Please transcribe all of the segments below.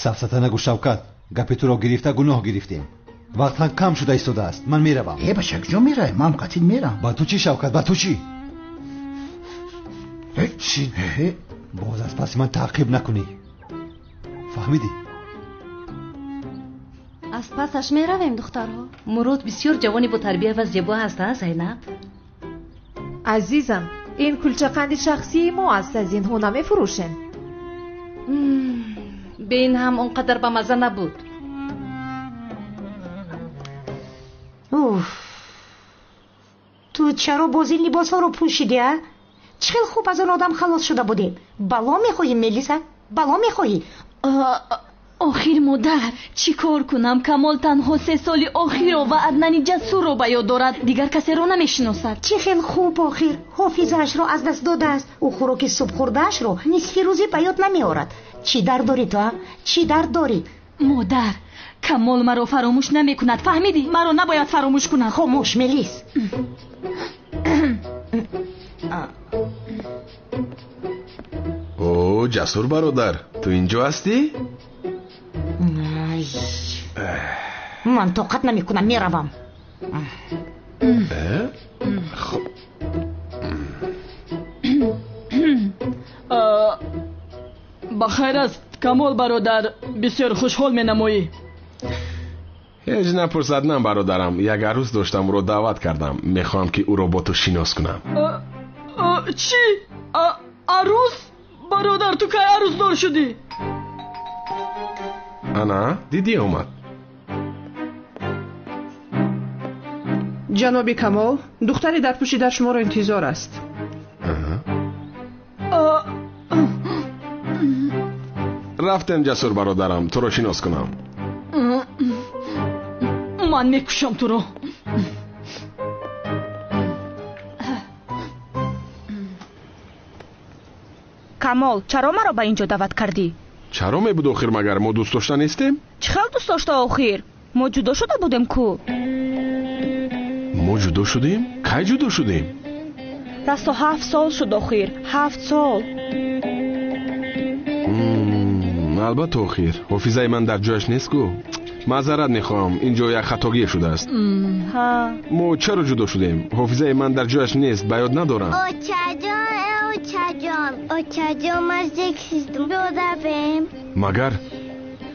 Сафсата нагӯ, Шавкат. Гапи туро гирифта гуноҳ гирифтем. Вақт ҳам кам шуда истодааст. Ман меравам. Э, бача, куҷо меравӣ? Ман қатил мерам. Ба ту чӣ, Шавкат, ба ту чӣ? Шин. Боз аз паси ман таъқиб накунӣ. Фаҳмидӣ? Аз пасаш меравем, духтарҳо. Мурод бисёр ҷавони ботарбия ва зебо ҳаст, а, Зайнаб? Азизам, ин кулчақанди шахсии мо аст, аз инҳо намефурӯшем. Бе ин ҳам он қадар ба мазза набуд. Уф, ту чаро боз ин либосҳоро пӯшидӣ, а? Чӣ хел хуб аз он одам халос шуда будем. Бало мехоҳӣ, Мелиса? Бало мехоҳӣ? Охир, модар, чӣ кор кунам? Камол танҳо 3 соли охирро ва Аднани Ҷасурро ба ёд дорад, дигар касеро намешиносад. Чӣ хел хуб, охир ҳофизаашро аз даст додааст. Ӯ хӯроки субҳхӯрдаашро нисфи рӯзӣ ба ёд намеорад. Чӣ дард дорӣ ту, а? Чӣ дард дорӣ? Модар, Камол маро фаромӯш намекунад, фаҳмидӣ? Маро набояд фаромӯш кунад. Хомӯш, Мелис. О, Ҷасур бародар, ту инҷо ҳастӣ? Ман тоқат намекунам, меравам. Хуб. Ба хайр аст, Камол бародар, бисёр хушҳол менамоӣ. Ҳеҷ напурс, Аднан бародарам. Як арӯс доштам, ӯро даъват кардам. Мехоҳам ки ӯро бо ту шинос кунам. Чӣ? Арӯс? Бародар, ту кай арӯсдор шудӣ? Ана, дидӣ омад. Ҷаноби Камол, духтари дарпӯшида шуморо интизор аст. Рафтем, Ҷасур бародарам, туро шинос кунам. Ман мекушам туро. Камол, чаро маро ба инҷо даъват кардӣ? Чаро мебуд охир, магар мо дӯст дошта нестем? Чӣ хел дӯст дошта охир? Мо ҷудо шуда будем ку? Мо ҷудо шудем? Кай ҷудо шудем? Расто 7 сол шуд охир, 7 сол. Албатта охир, ҳофизаи ман дар ҷояш нест ку. Маъзарат мехоҳам, инҷо як хатогие шудааст. Мо чаро ҷудо шудем? Ҳофизаи ман дар ҷояш нест, ба ёд надорам. Очаҷон, очаҷон, очаҷон, ман зик шудам, биёдавем. Магар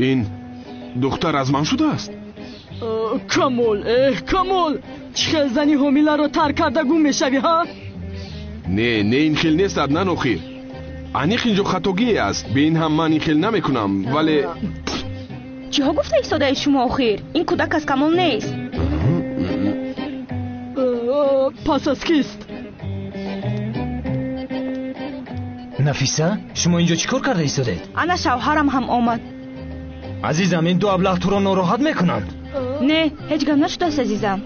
ин духтар аз ман шудааст? Камол, эҳ, Камол, чӣ хел зани ҳомиларо тарк карда гум мешавӣ, ҳа? Не, не, ин хел нест, Аднан охир. Аниқ инҷо хатогие аст. Бе ин ҳам ман ин хел намекунам, вале чиҳо гуфта истодаи шумо охир? Ин кӯдак аз Камол нест. Пас аз кист? Нафиса, шумо инҷо чӣ кор карда истодед? Ана шавҳарам ҳам омад. Азизам, ин ду аблаҳ туро нороҳат мекунанд. Не, ҳеҷ гап нашудааст, азизам.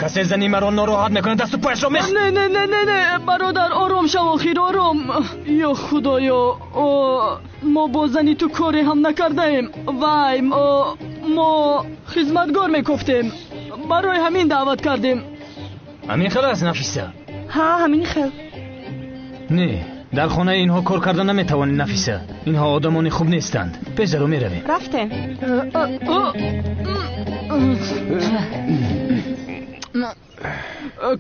Касе зани маро нороҳат мекунад, дасту пояшро мех. Не, не, не, не, не, бародар, ором шав охир, ором. Ё худоё, мо бо зани ту коре ҳам накардаем. Вай, мо хизматгор мекофтем. Барои ҳамин даъват кардем. Ҳамин хел аст, Нафиса? Ҳа, ҳамин хел. Не, дар хонаи инҳо кор карда наметавонӣ, Нафиса. Инҳо одамони хуб нестанд. Пеш даро меравем. Рафтем.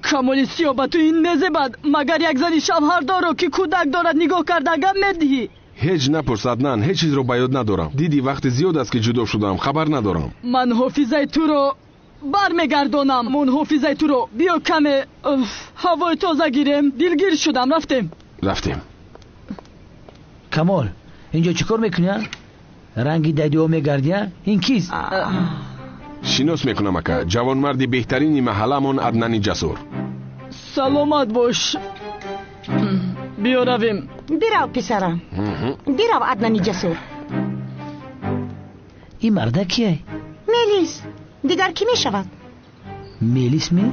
Камоли сиёҳ, ба ту ин мезебад. Магар як зани шавҳардорро, ки кӯдак дорад, нигоҳ карда гап медиҳӣ? Ҳеҷ напурс, Аднан, ҳеҷ чизро ба ёд надорам. Дидӣ, вақти зиёд аст, ки ҷудо шудам, хабар надорам. Ман ҳофизаи туро бармегардонам. Мон ҳофизаи туро. Биё каме ҳавои тоза гирем. Дилгир шудам, рафтем. Рафтем. Камол, инҷо чӣ кор мекунӣ? Ранги дадио мегардӣ? Ин кист? Шинос мекунам, ака. Ҷавонмарди беҳтарини маҳалламон Аднани Ҷасур. Саломат бош. Биё равем. Бирав, писарам. Бирав, Аднани Ҷасур. Ин марда кие? Мелис. Дигар кӣ мешавад? Мелис ме?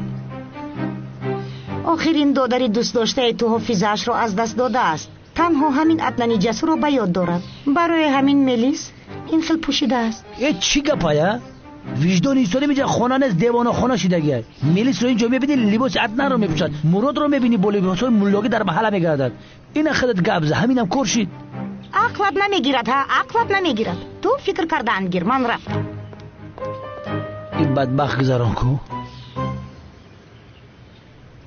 Охирин додари дӯстдоштаи ту ҳофизаашро аз даст додааст. Танҳо ҳамин Аднани Ҷасурро ба ёд дорад. Барои ҳамин Мелис ин хел пӯшидааст. Э, чӣ гапая? Виҷдони инсонӣ меҷа хона нест, девонахона шидагия. Мелисро инҷо мебинӣ, либоси Аднанро мепӯшад. Муродро мебинӣ, бо либосҳои муллогӣ дар маҳалла мегардад. Ина худат гап за, ҳаминам кор шид. Ақлат намегирад, ҳа, ақлат намегирад. Ту фикр кардан гир, ман рафтам. Ин бадбахт гузарон ку.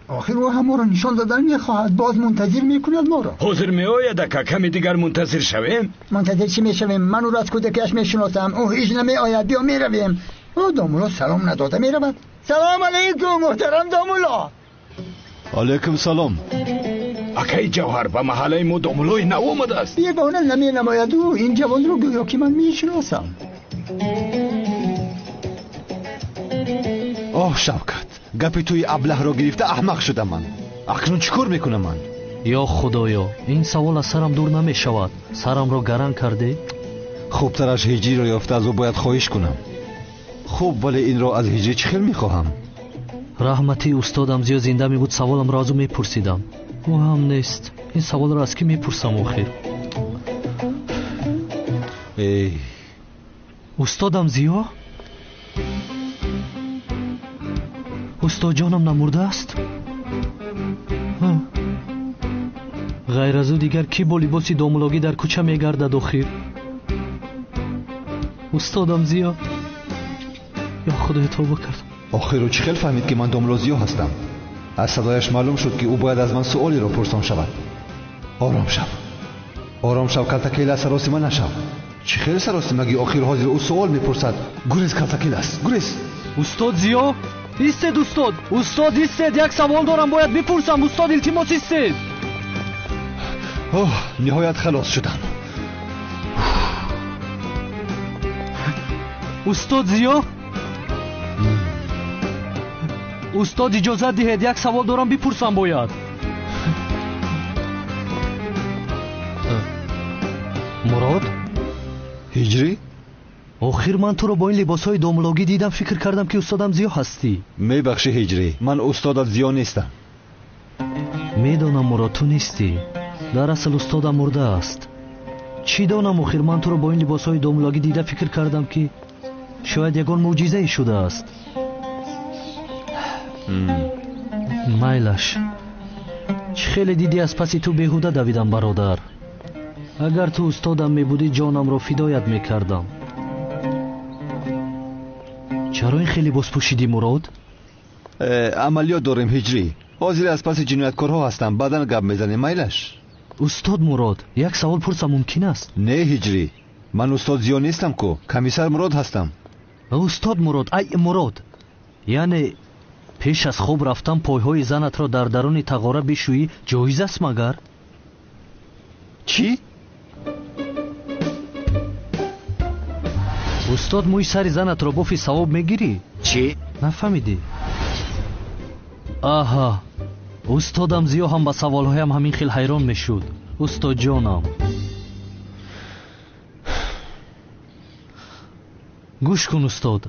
Охир ӯ ҳам моро нишон додан мехоҳад, боз мунтазир мекунад моро. Ҳозир меояд, ака, каме дигар мунтазир шавем. Мунтазир чӣ мешавем? Ман ӯро аз кӯдакиаш мешиносам. Ӯ ҳеҷ намеояд. Биё меравем. Ӯ домулло салом надода меравад. Салом алейкум, муҳтарам домулло. Алейкум салом. Акаи Ҷавҳар, ба маҳаллаи мо домуллои нав омадааст. Ягона наменамояд ӯ. Ин ҷавонро гӯё ки ман мешиносам. Оҳ, Шавкат, гапи туи аблаҳро гирифта аҳмақ шудам ман. Акнун чӣ кор мекунам ман? Ё Худоё, ин савол аз сарам дур намешавад. Сарамро гаран кардӣ? Хубтараш ҳиҷриро ёфта аз ӯ бояд хоҳиш кунам. Хуб, вале инро аз ҳиҷрӣ чӣ хел мехоҳам? Раҳмати устодам Зиё зинда мебуд, саволамро аз ӯ мепурсидам. Ӯ ҳам нест. Ин саволро аз кӣ мепурсам охир? Эй, устодам Зиё? Устодҷонам намурдааст? Ғайр аз ӯ дигар кӣ бо либоси домулогӣ дар кӯча мегардад охир? Устодам Зиё, ё Худоё, тавба кардам. Охир ӯ чӣ хел фаҳмид ки ман домуло Зиё ҳастам? Аз садояш маълум шуд ки ӯ бояд аз ман суолеро пурсон шавад. Ором шав, ором шав, калтакелас, саросима нашав. Чӣ хел саросимагӣ? Охир ҳозир ӯ суол мепурсад. Гурез, калтакелас, гурез. Устод Зиё, истед, устод, устод, истед, як савол дорам, бояд бипурсам. Устод, илтимос, истед. Оҳ, ниҳоят халос шудам. Устод Зиё, устод, иҷозат диҳед, як савол дорам, бипурсам бояд. Мурод? Ҳиҷрӣ? Охир ман туро бо ин либосҳои домулогӣ дидам, фикр кардам ки устодам Зиё ҳастӣ. Мебахшӣ ҳиҷрӣ, ман устодат Зиё нестам. Медонам, Мурод, ту нестӣ. Дар асл устодам мурдааст. Чӣ донам, охир ман туро бо ин либосҳои домулогӣ дида фикр кардам ки шояд ягон мӯъҷизае шудааст. Майлаш, чӣ хеле дидӣ аз паси ту беҳуда давидам, бародар. Агар ту устодам мебудӣ, ҷонамро фидоят мекардам. Чаро ин хеле либос пӯшидӣ, Мурод? Амалиёт дорем ҳиҷрӣ. Ҳозир аз паси ҷинояткорҳо ҳастам, баъдан гап мезанем, майлаш. Устод Мурод, як савол пурсам мумкин аст? Не ҳиҷрӣ, ман устод Зиё нестам ку, комиссар Мурод ҳастам. Устод Мурод, ай Мурод, яъне пеш аз хоб рафтан пойҳои занатро дар даруни тағора бишӯӣ ҷоиз аст магар? Чӣ? Устод, мӯи сари занатро бофи савоб мегирӣ? Чӣ? Нафаҳмидӣ? Аҳа, устодам Зиё ҳам ба саволҳоям ҳамин хел ҳайрон мешуд. Устодҷонам, гӯш кун устод,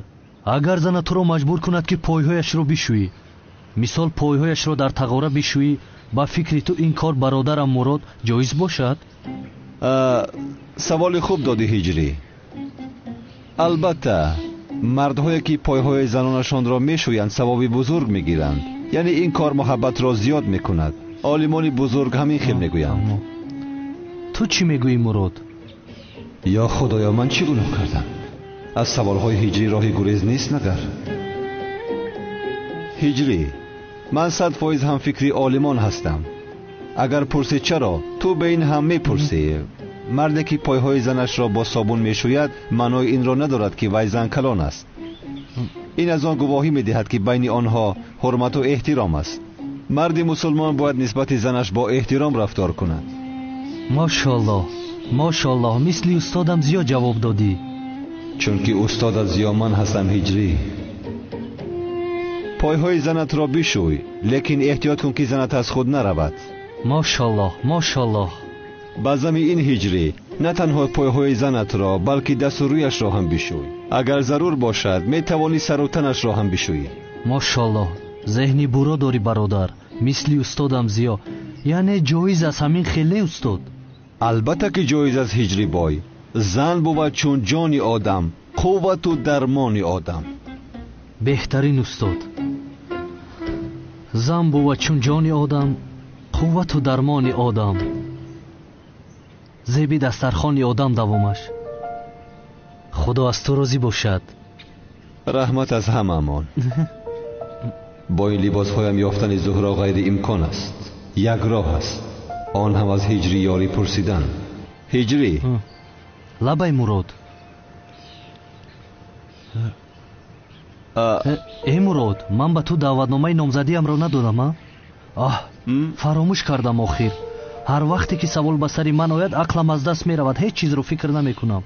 агар зана туро маҷбур кунад ки пойҳояшро бишӯӣ, мисол пойҳояшро дар тағора бишӯӣ, ба фикри ту ин кор бародарам Мурод ҷоиз бошад? Саволи хуб додӣ ҳиҷрӣ. Албатта, мардҳое ки пойҳои занонашонро мешӯянд савоби бузург мегиранд. Яъне ин кор муҳаббатро зиёд мекунад. Олимони бузург ҳамин хел мегӯянд. Ту чӣ мегӯӣ, Мурод? Ё Худоё, ман чӣ гуноҳ кардам? Аз саволҳои ҳиҷрӣ роҳи гурез нест магар? Ҳиҷрӣ, ман 100% ҳам фикри олимон ҳастам. Агар пурсӣ чаро, ту ба ин ҳам мепурсӣ. Марде ки пойҳои занашро бо собун мешӯяд, маънои инро надорад ки вай зан калон аст. Ин аз он гувоҳӣ медиҳад ки байни онҳо ҳурмату эҳтиром аст. Марди мусулмон бояд нисбати занаш бо эҳтиром рафтор кунад. Мошоаллоҳ, мошоаллоҳ, мисли устодам Зиё ҷавоб додӣ. Чунки устодат Зиё ман ҳастам ҳиҷрӣ. Пойҳои занатро бишӯй, лекин эҳтиёт кун ки занат аз худ наравад. Мошоаллоҳ, мошоаллоҳ. Ба зами ин ҳиҷрӣ на танҳо пойҳои занатро, балки дасту рӯяшро ҳам бишӯй. Агар зарур бошад, метавонӣ сару танашро ҳам бишӯӣ. Мошоаллоҳ, зеҳни буро дорӣ бародар, мисли устодам Зиё. Яъне ҷоиз аст ҳамин хел, не устод? Албатта ки ҷоиз аст ҳиҷрӣ бой. Зан бувад чун ҷони одам, қуввату дармони одам. Беҳтарин устод. Зан бувад чун ҷони одам, қуввату дармони одам. Зеби дастархони одам давомаш. Худо аз ту розӣ бошад. Раҳмат аз ҳамаамон. Бо ин либосҳоям ёфтани Зуҳро ғайриимкон аст. Як роҳ аст, он ҳам аз Ҳиҷрӣ ёрӣ пурсидан. Ҳиҷрӣ. Лабай Мурод. Э Мурод, ман ба ту даъватномаи номзадиамро надодам, а? Аҳ, фаромӯш кардам охир. Ҳар вақте ки савол ба сари ман ояд, ақлам аз даст меравад, ҳеҷ чизро фикр намекунам.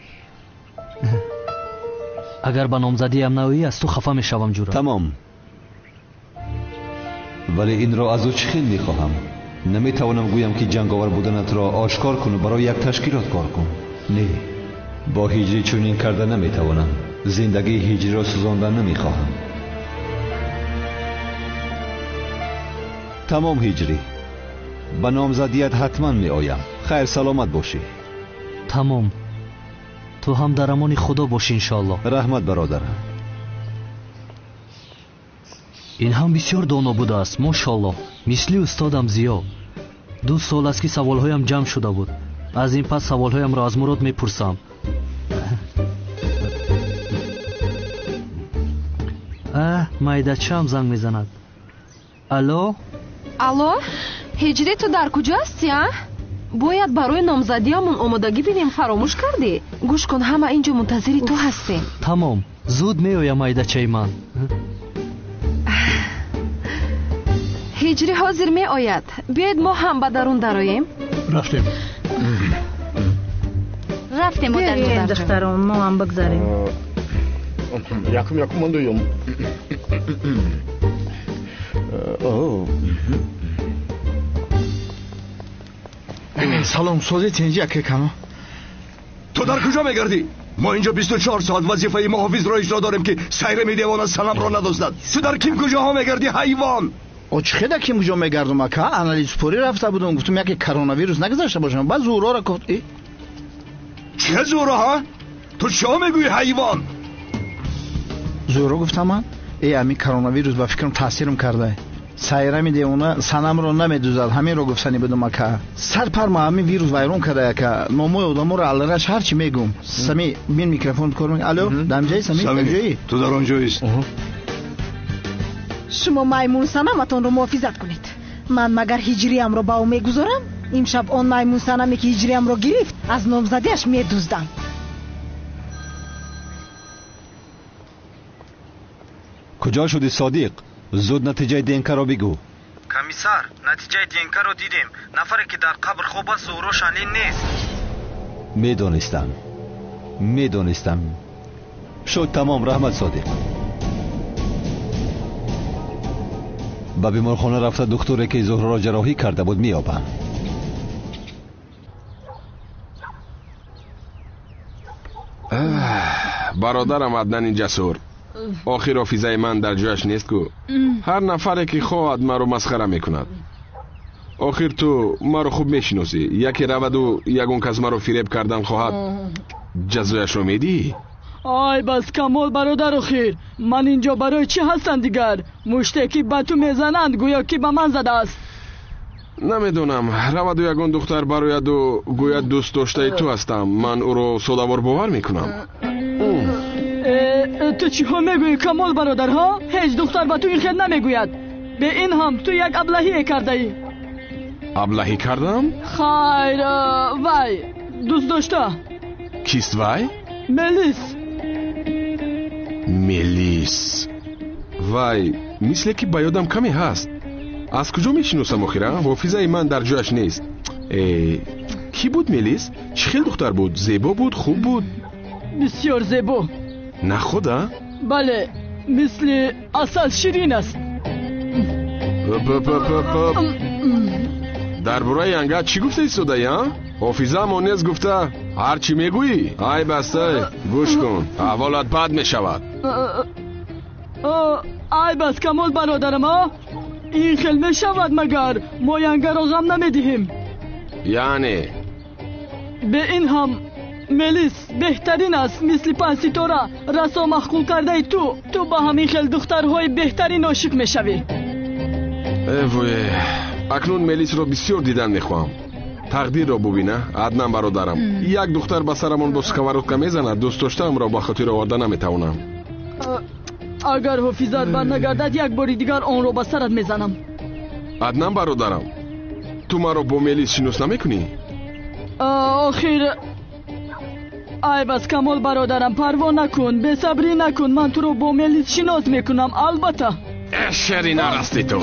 Агар ба номзадиам наоӣ, аз ту хафа мешавам, ҷура. Тамом. Вале инро аз ӯ чӣ хел мехоҳам? Наметавонам гӯям ки ҷанговар буданатро ошкор куну барои як ташкилот кор кун. Не, бо Ҳиҷрӣ чунин карда наметавонам. Зиндагии Ҳиҷриро сӯзондан намехоҳам. Тамом Ҳиҷрӣ, ба номзадият ҳатман меоям. Хайр, саломат бошӣ. Тамом, ту ҳам дар амони Худо бош, иншоаллоҳ. Раҳмат бародарам. Ин ҳам бисёр доно будааст, мошоаллоҳ. Мисли устодам Зиё. 2 сол аст ки саволҳоям ҷамъ шуда буд. Аз ин пас саволҳоямро аз Мурод мепурсам. Майдачаам занг мезанад. Алло? Алло, Ҳиҷрӣ, ту дар куҷо ҳастӣ, а? Бояд барои номзадиамон омодагӣ бинем, фаромӯш кардӣ? Гӯш кун, ҳама инҷо мунтазири ту ҳастем. Тамом, зуд меоям, майдачаи ман. Ҳиҷрӣ ҳозир меояд. Биёед мо ҳам ба дарун дароем. Рафтем. Рафтем, модарҷон. Духтарон, мо ҳам бигзарем. Якум, якум, ман дуюм. Салом, сози тинҷи аке кано. Ту дар куҷо мегардӣ? Мо инҷо 24 соат вазифаи муҳофизро иҷро дорем, ки сайрами девона Санамро надоздад. Ту дар ким куҷоҳо мегардӣ, ҳайвон? О, чӣ хеда ким куҷо мегардум, ака? Анализпурӣ рафта будум, гуфтум яке коронавирус нагузашта бошам. Баъд Зуҳрора гуфт. Чӣ Зуҳро, ҳа? Ту чӣ мегӯӣ, ҳайвон? Зуҳро гуфтам ман? Э, ҳамин коронавирус ба фикрам таъсирам карда. Сайрами девона Санамро намедузад, ҳаминро гуфтанӣ будум, ака. Сарпарма ҳамин вирус вайрон карда, ака. Номои одаморо аллараш ҳарчи мегӯм. Сами, бин микрофон кор мекунад. Алло, дар ҷои Сами, дар ҷои? Ту дар он ҷоист. Шумо маймун Санаматонро муҳофизат кунед. Ман магар Ҳиҷриямро ба ӯ мегузорам? Имшаб он маймун Санаме ки Ҳиҷриямро гирифт, аз номзадиаш медуздам. Куҷо шудӣ, Содиқ? Зуд натиҷаи ДНК-ро бигӯ. Комиссар, натиҷаи ДНК-ро дидем. Нафаре ки дар қабр хоб аст, Зуҳро Шанлин нест. Медонистам, медонистам. Шуд, тамом. Раҳмат, Содиқ. Ба беморхона рафта духтуре ки Зуҳроро ҷарроҳӣ карда буд меёбам. Бародарам Аднани ҷасур, охир ҳофизаи ман дар ҷояш нест ку. Ҳар нафаре ки хоҳад маро масхара мекунад. Охир ту маро хуб мешиносӣ. Яке раваду ягон кас маро фиреб кардан хоҳад, ҷазояшро медиҳӣ? Ай бас, Камол бародар, охир ман инҷо барои чӣ ҳастам дигар? Муште ки ба ту мезананд, гӯё ки ба ман задааст. Намедонам, раваду ягон духтар барояду гӯяд дӯст доштаи ту ҳастам, ман ӯро содавор бовар мекунам. Ту чиҳо мегӯӣ, Камол бародар, ҳа? Ҳеҷ духтар ба ту ин хел намегӯяд. Бе ин ҳам ту як аблаҳие кардаӣ. Аблаҳӣ кардам? Хайр, вай дӯст дошта. Кист вай? Мелис. Мелис. Вай, мисле ки ба ёдам каме ҳаст. Аз куҷо мешиносам охира? Ҳофизаи ман дар ҷояш нест. Кӣ буд Мелис? Чӣ хел духтар буд? Зебо буд, хуб буд? Бисёр зебо. На худа? Бале, мисли асал ширин аст. Дар бораи янга чӣ гуфта истодаӣ, а? Ҳофизаамон нест гуфта ҳар чӣ мегӯӣ? Ай бастай, гӯш кун, аҳволат бад мешавад. Ай бас, Камол бародарам, а? Ин хел мешавад магар? Мо янгаро ғам намедиҳем. Яъне? Бе ин ҳам Мелис беҳтарин аст, мисли панҷситора, расо маъқул кардаи ту. Ту ба ҳамин хел духтарҳои беҳтарин ошиқ мешавӣ. Э вое, акнун Мелисро бисёр дидан мехоҳам. Тақдирро бубина, Аднан бародарам. Як духтар ба сарамон бо сковородка мезанад, дӯст доштаамро ба хотир оварда наметавонам. Агар ҳофизат барнагардад, як бори дигар онро ба сарат мезанам. Аднан бародарам, ту маро бо Мелис шинос намекунӣ? Охир айб аст, Камол бародарам, парво накун, бесабрӣ накун, ман туро бо Мелис шинос мекунам, албатта. Шери нарасти ту.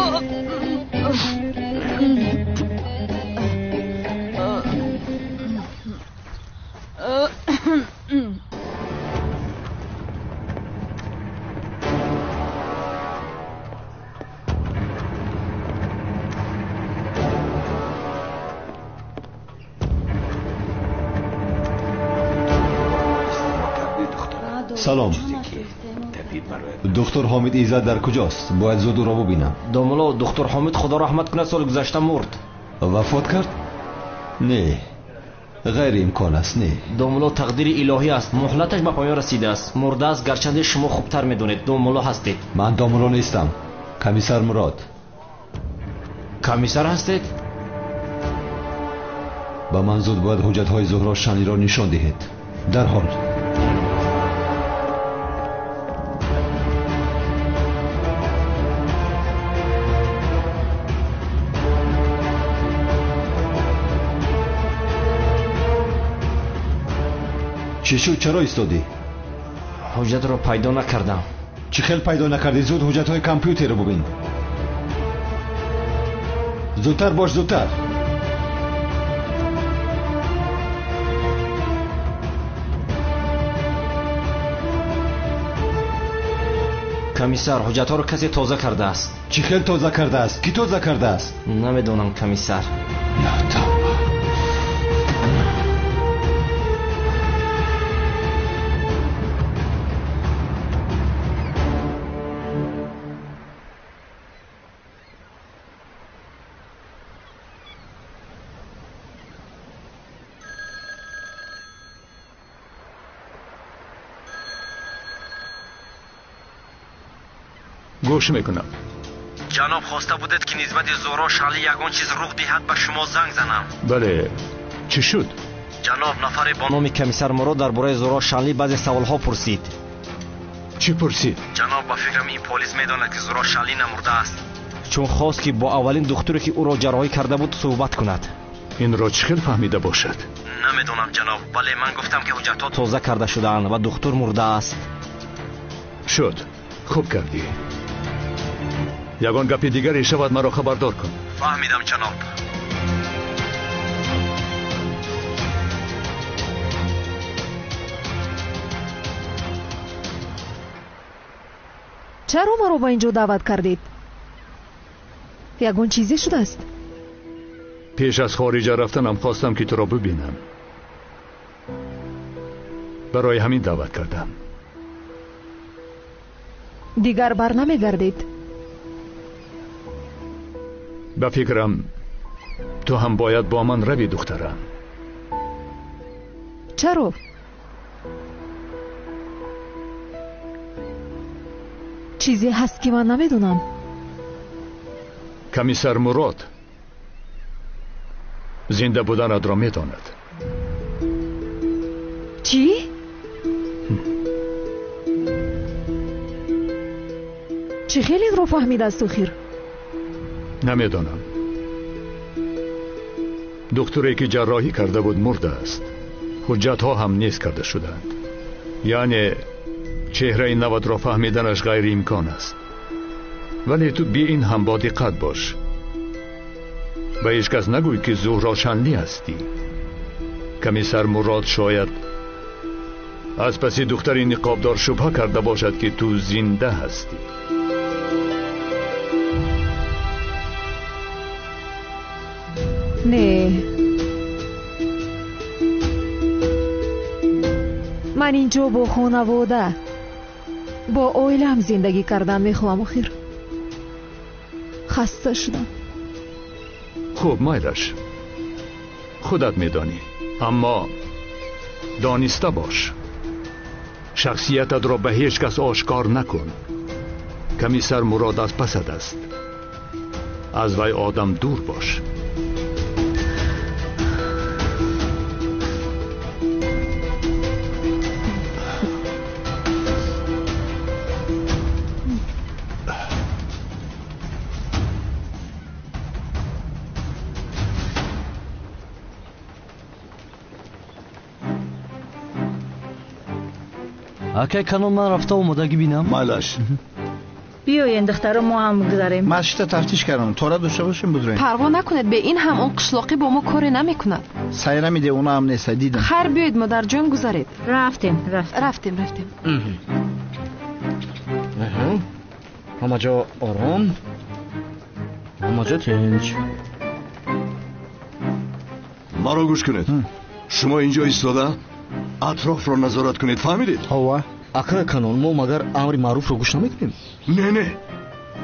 Салом. Доктор Ҳомид Иззат дар куҷост? Бояд зуд ӯро бубинам. Домулло, доктор Ҳомид худо раҳмат кунад, соли гузашта мурд. Вафот кард? Не, ғайриимкон аст, не. Домулло, тақдири илоҳӣ аст, муҳлаташ ба поён расидааст. Мурдааст, гарчанде шумо хубтар медонед, домулло ҳастед. Ман домулло нестам, комиссар Мурод. Комиссар ҳастед? Ба ман зуд бояд ҳуҷҷатҳои Зуҳро Шанлиро нишон диҳед. Дарҳол. Чӣ шуд? Чаро истодӣ? Ҳуҷҷатро пайдо накардам. Чӣ хел пайдо накардӣ? Зуд ҳуҷҷатҳои компютерро бубин. Зудтар бош, зудтар. Комиссар, ҳуҷҷатҳоро касе тоза кардааст. Чӣ хел тоза кардааст? Кӣ тоза кардааст? Намедонам, комиссар. Я тавба. Гӯш мекунам. Ҷаноб, хоста будед, ки нисбати Зуҳро Шанлӣ ягон чиз рух диҳад, ба шумо занг занам. Бале, чӣ шуд? Ҷаноб, нафаре бо номи комиссар Мурод дар бораи Зуҳро Шанлӣ баъзе саволҳо пурсид. Чӣ пурсид? Ҷаноб, ба фикрам ин полис медонад, ки Зуҳро Шанлӣ намурдааст. Чун хост, ки бо аввалин духтуре, ки ӯро ҷарроҳӣ карда буд, суҳбат кунад. Инро чӣ хел фаҳмида бошад? Намедонам, ҷаноб, вале ман гуфтам, ки ҳуҷҷатҳо тоза карда шудаанд ва духтур мурдааст. Шуд, хуб кардӣ. Ягон гапи дигаре шавад, маро хабардор кун. Фаҳмидам, ҷаноб. Чаро маро ба ин ҷо даъват кардед? Ягон чизе шудааст? Пеш аз хориҷа рафтанам хостам, ки туро бубинам. Барои ҳамин даъват кардам. Дигар бар намегардед? Ба фикрам, ту ҳам бояд бо ман равӣ, духтарам. Чаро? Чизе ҳаст, ки ман намедонам. Комиссар Мурод зинда буданатро медонад. Чӣ? Чӣ хел инро фаҳмидааст охир? Намедонам. Духтуре, ки ҷарроҳӣ карда буд, мурдааст. Ҳуҷҷатҳо ҳам нест карда шудаанд. Яъне чеҳраи наватро фаҳмиданаш ғайриимкон аст. Вале ту би ин ҳам бо диққат бош. Ба ҳеҷ кас нагӯй, ки Зуҳро Шанлӣ ҳастӣ. Комиссар Мурод шояд аз паси духтари ниқобдор шубҳа карда бошад, ки ту зинда ҳастӣ. Не, ман инҷо бо хонавода, бо оилаам зиндагӣ кардан мехоҳам. Охир хаста шудам. Хуб, майлаш, худат медонӣ, аммо дониста бош, шахсиятатро ба ҳеҷ кас ошкор накун. Комиссар Мурод аз пасат аст. Аз вай одам дур бош. Акай канон, ман рафта омодагӣ бинам. Майлаш. Биёен, духтаро, мо ҳам гузарем. Ман шита тафтиш кардам, тора дошта бошем, будроем. Парво накунед, бе ин ҳам он қишлоқӣ бо мо коре намекунад. Сайрами девона ҳам нест, дидам. Хайр, биёед, модарҷон, гузаред. Рафтем, рафтем, рафтем. Ҳама ҷо ором, ҳама ҷо тинч. Маро гӯш кунед. Шумо инҷо истода атрофро назорат кунед, фаҳмидед? Ҳова. Акай канон, мо магар амри маъруфро гӯш намекунем? Не, не,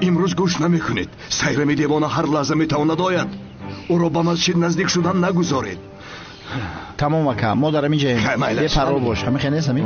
имрӯз гӯш намекунед. Сайрами девона ҳар лаҳза метавонад ояд. Ӯро ба масҷид наздик шудан нагузоред. Тамом, ака, мо дар ҳамин ҷоем. Бепарво бош, ҳамин хел нест, ҳамин?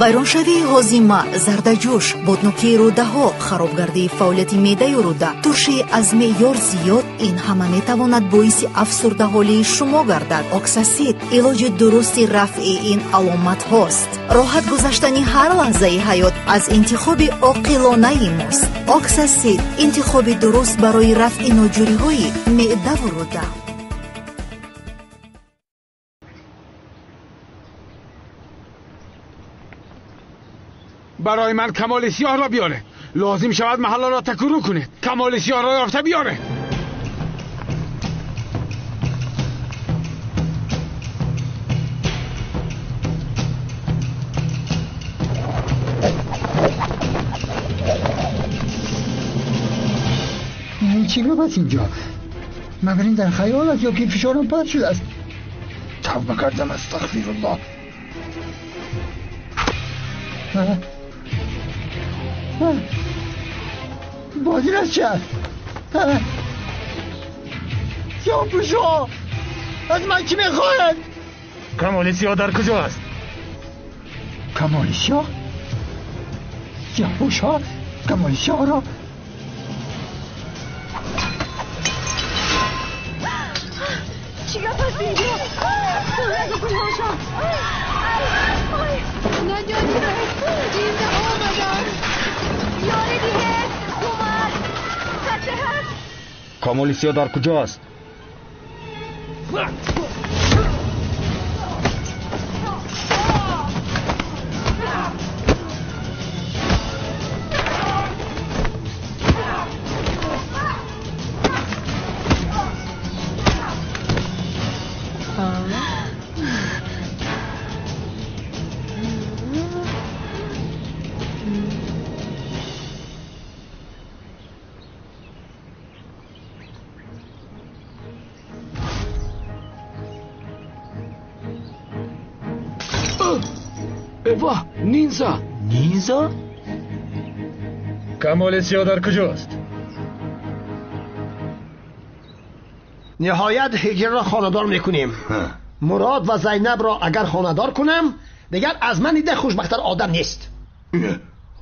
Вайроншавии ҳозима, зардаҷӯш, боднокии рӯдаҳо, харобгардии фаъолияти меъдаю рӯда, туршии аз меъёр зиёд, ин ҳама метавонад боиси афсурдаҳолии шумо гардад. Оксасид илоҷи дурусти рафъи ин аломатҳост. Роҳат гузаштани ҳар лаҳзаи ҳаёт аз интихоби оқилонаи мост. Оксасид интихоби дуруст барои рафъи ноҷӯриҳои меъдаву рӯда. Барои ман Камоли Сиёҳро биёре. Лозим шавад маҳалларо такуру кунед. Камоли Сиёҳро ёфта биёре. Ин чӣ гап аст инҷо? Магар ин дар хаёл аст ё ки фишорам паст шудааст? Тавба кардам, астағфируллоҳ. Боз ин аз чи аст? Сиёҳпӯшо аз ман чӣ мехоҳад? Камоли Сиёҳ дар куҷо аст? Камоли Сиёҳ? Сиёҳпӯшҳо Камоли Сиёҳро чӣ гап аст инҷо? Наҷот диҳед, зинда омаданд. Ёрӣ диҳед, кӯмак. Касе ҳаст? Камоли Сиёҳ дар куҷо аст? Эва, нинза! Нинза? Камоли Сиёҳ дар куҷост? Ниҳоят Ҳиҷрро хонадор мекунем. Мурод ва Зайнабро агар хонадор кунам, дигар аз ман дида хушбахттар одам нест.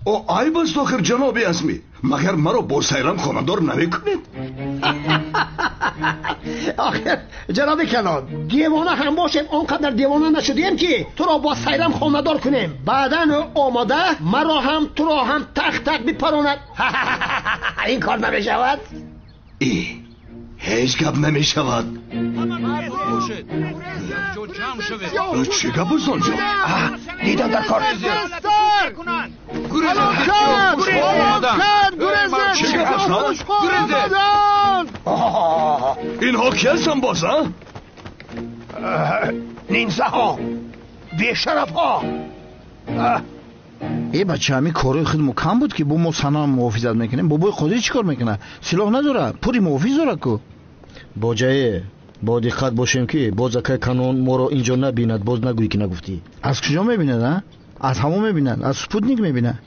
О, айб аст охир, ҷаноби Азмӣ. Магар маро бо Сайрам хонадор намекунед? Охир, ҷаноби калон, девона ҳам бошем, он қадар девона нашудем, ки туро бо Сайрам хонадор кунем. Баъдан ӯ омода маро ҳам туро ҳам тақ-тақ бипаронад. Ин кор намешавад. Ҳеҷ гап намешавад. Чӣ гап аст онҷо? Дидам дар кор. Инҳо ки ҳастанд боз, а? Нинзаҳо, бешарафҳо. Э бача, ҳамин корои худ кам буд, ки бо мо Санам муҳофизат мекунем. Бобои Қодирӣ чӣ кор мекунад? Силоҳ надорад, пури муҳофиз дорад ку. Боҷае, бо диққат бошем, ки боз акай канон моро инҷо набинад, боз нагӯӣ, ки нагуфтӣ. Аз куҷо мебинад, а? Аз ҳаво мебинад, аз спутник мебинад.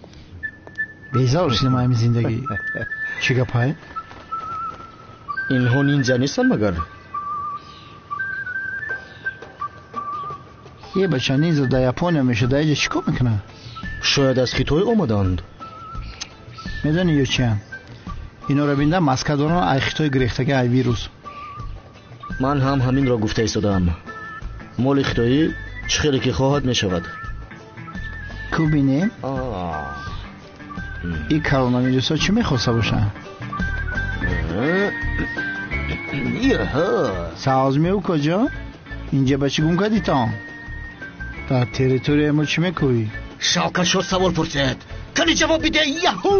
Безор шудем ҳамин зиндагӣ. Чӣ гапай? Инҳо нинза нестанд магар? Е бача, нинза дар Япония мешуд, дар инҷа чӣ кор мекунад? Шояд аз Хитой омаданд. Медонӣ ё чиянд? Инора бинда маска доранд, ай Хитой гирехтага, ай вирус. Ман ҳам ҳаминро гуфта истодаам. Моли хитоӣ чӣ хеле ки хоҳад мешавад. Ку бинем? Ин коронавирусҳо чӣ мехоста бошанд? Саозмеу куҷо? Инҷа ба чӣ гум кардитон? Дар территорияи мо чӣ мекӯӣ? Шавкат шуд савол пурсид. Кани ҷавоб биде, яҳу!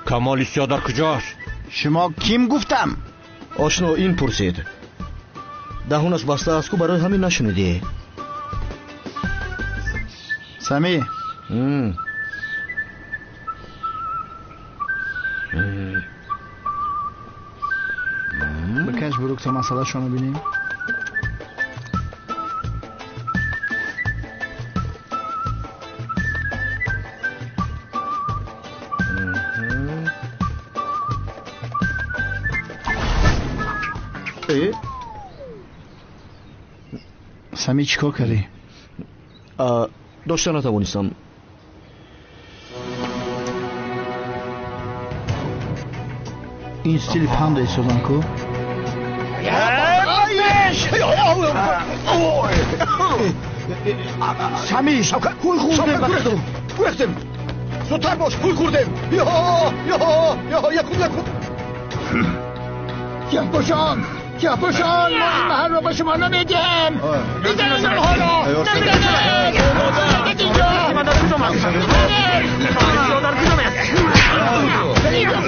Камоли сиёҳ дар куҷост? Шумо ким гуфтам? Ошно ин пурсид. Даҳонаш баста аст ку, барои ҳамин нашунидӣ. Сами. Бикаш бурук то масъалашонро бинем. Сами, чӣ кор кардӣ? Дошта натавонистам. Ин стили панда истодам ку? Сами, ҳуй хӯрдем, гурехтем. Зудтар бош, ҳуй хӯрдем. Якум, якум. Сиёҳпӯшон, сиёҳпӯшон, мо ин маҳалро ба шумо намедиҳем. Бизанед онҳоро, намезанед. Инҷо.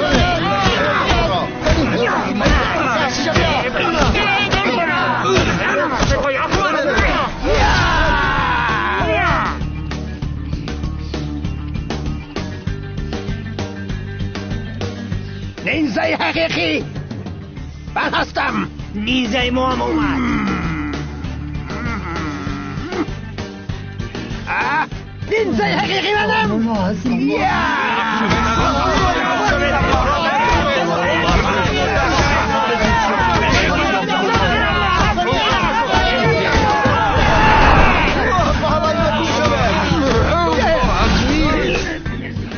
Нинзаи ҳақиқӣ ман ҳастам. Нинзаи мо ҳам омад. Нинзаи ҳақиқӣ манам.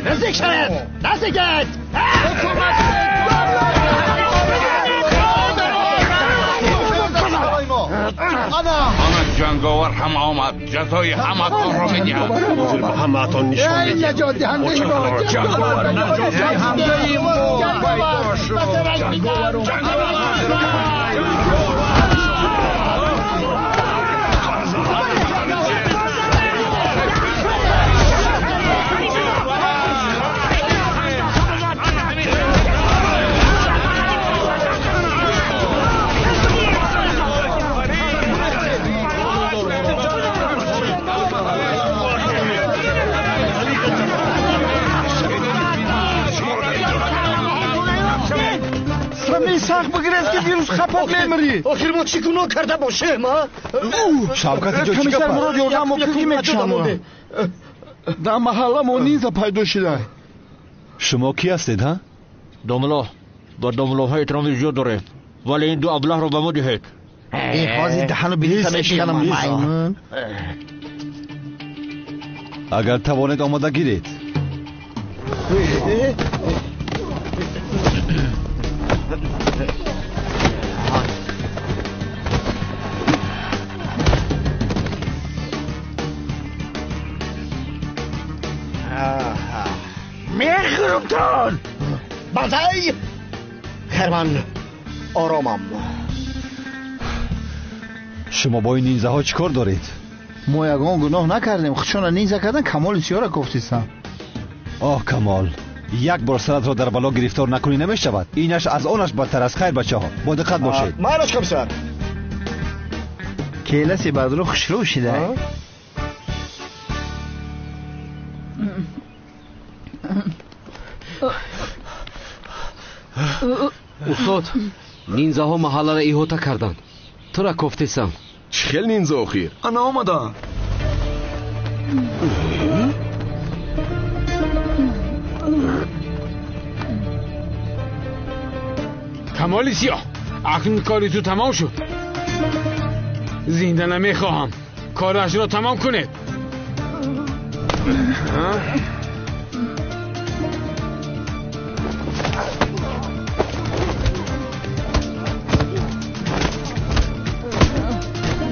Наздик шавед, наздикет. Ана ҷанговар ҳам омад, ҷазои ҳаматонро медиҳад. Ҳозир ба ҳамаатон нишон медиҳам. Ҷанговар наҷотдиҳандаи мо пайдо шуд. Сахт бигирез ки вирус хапок мемирӣ. Охир мо чӣ гуноҳ карда бошем, а? Шавкат, инҷо чӣ Комиссар гап? Мурод ёрдам мо ки мекушам. Дар маҳалла мо нинза пайдо шуда. Шумо кӣ ҳастед, ҳа? Домло, ба домлоҳо эҳтироми зиёд дорем, вале ин ду аблаҳро ба мо диҳед. Э, ҳозир даҳану билита мешиканам, маймун. Агар тавонед, омода гиред. Мехӯрумтон. Базай! Херман, оромам. Шумо бо ин нинзаҳо чӣ кор доред? Мо ягон гуноҳ накардем. Худшонро нинза кардан, Камоли сиёра кофтистам. Оҳ, Камол, як бор саратро дар бало гирифтор накунӣ намешавад. Инаш аз онаш бадтар аст. Хайр, бачаҳо, бо диққат бошед. Майлаш, комиссар. Келаси бадру хушрӯ шида. Устод, нинзаҳо маҳалларо иҳота карданд. Тура кофтесам. Чӣ хел нинза охир? Ана омада. Камоли сиёҳ, акнун кори ту тамом шуд. Зинда намехоҳам. Корашро тамом кунед.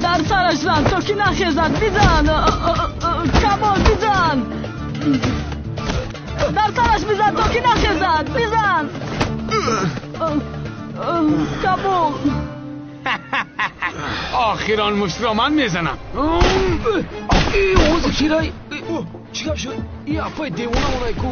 Дар сараш зан то ки нахезад. Бизан, Камол, бизан. Дар сараш бизан то ки нахезад. Бизан, Камол. Охирон муштро ман мезанам. Ози кирай? Чӣ гап шуд? И апай девона монай ку.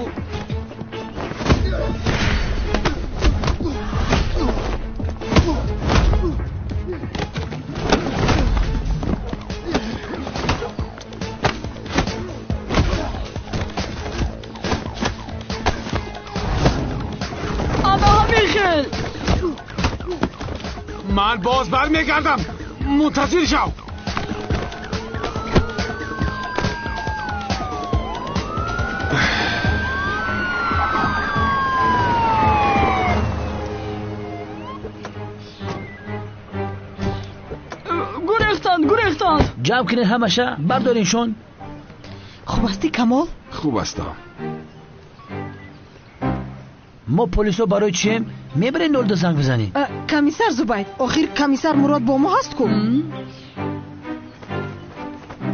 Ман боз бармегардам. Мунтазир шав. Гурехтанд, гурехтанд. Ҷамъ кунед ҳамаша, бардориншон. Хуб ҳастӣ, Камол? Хуб ҳастам. Мо полисо барои чием? Мебарем нолда занг бизанем. Комиссар Зубайд, охир комиссар Мурод бо мо ҳаст ку?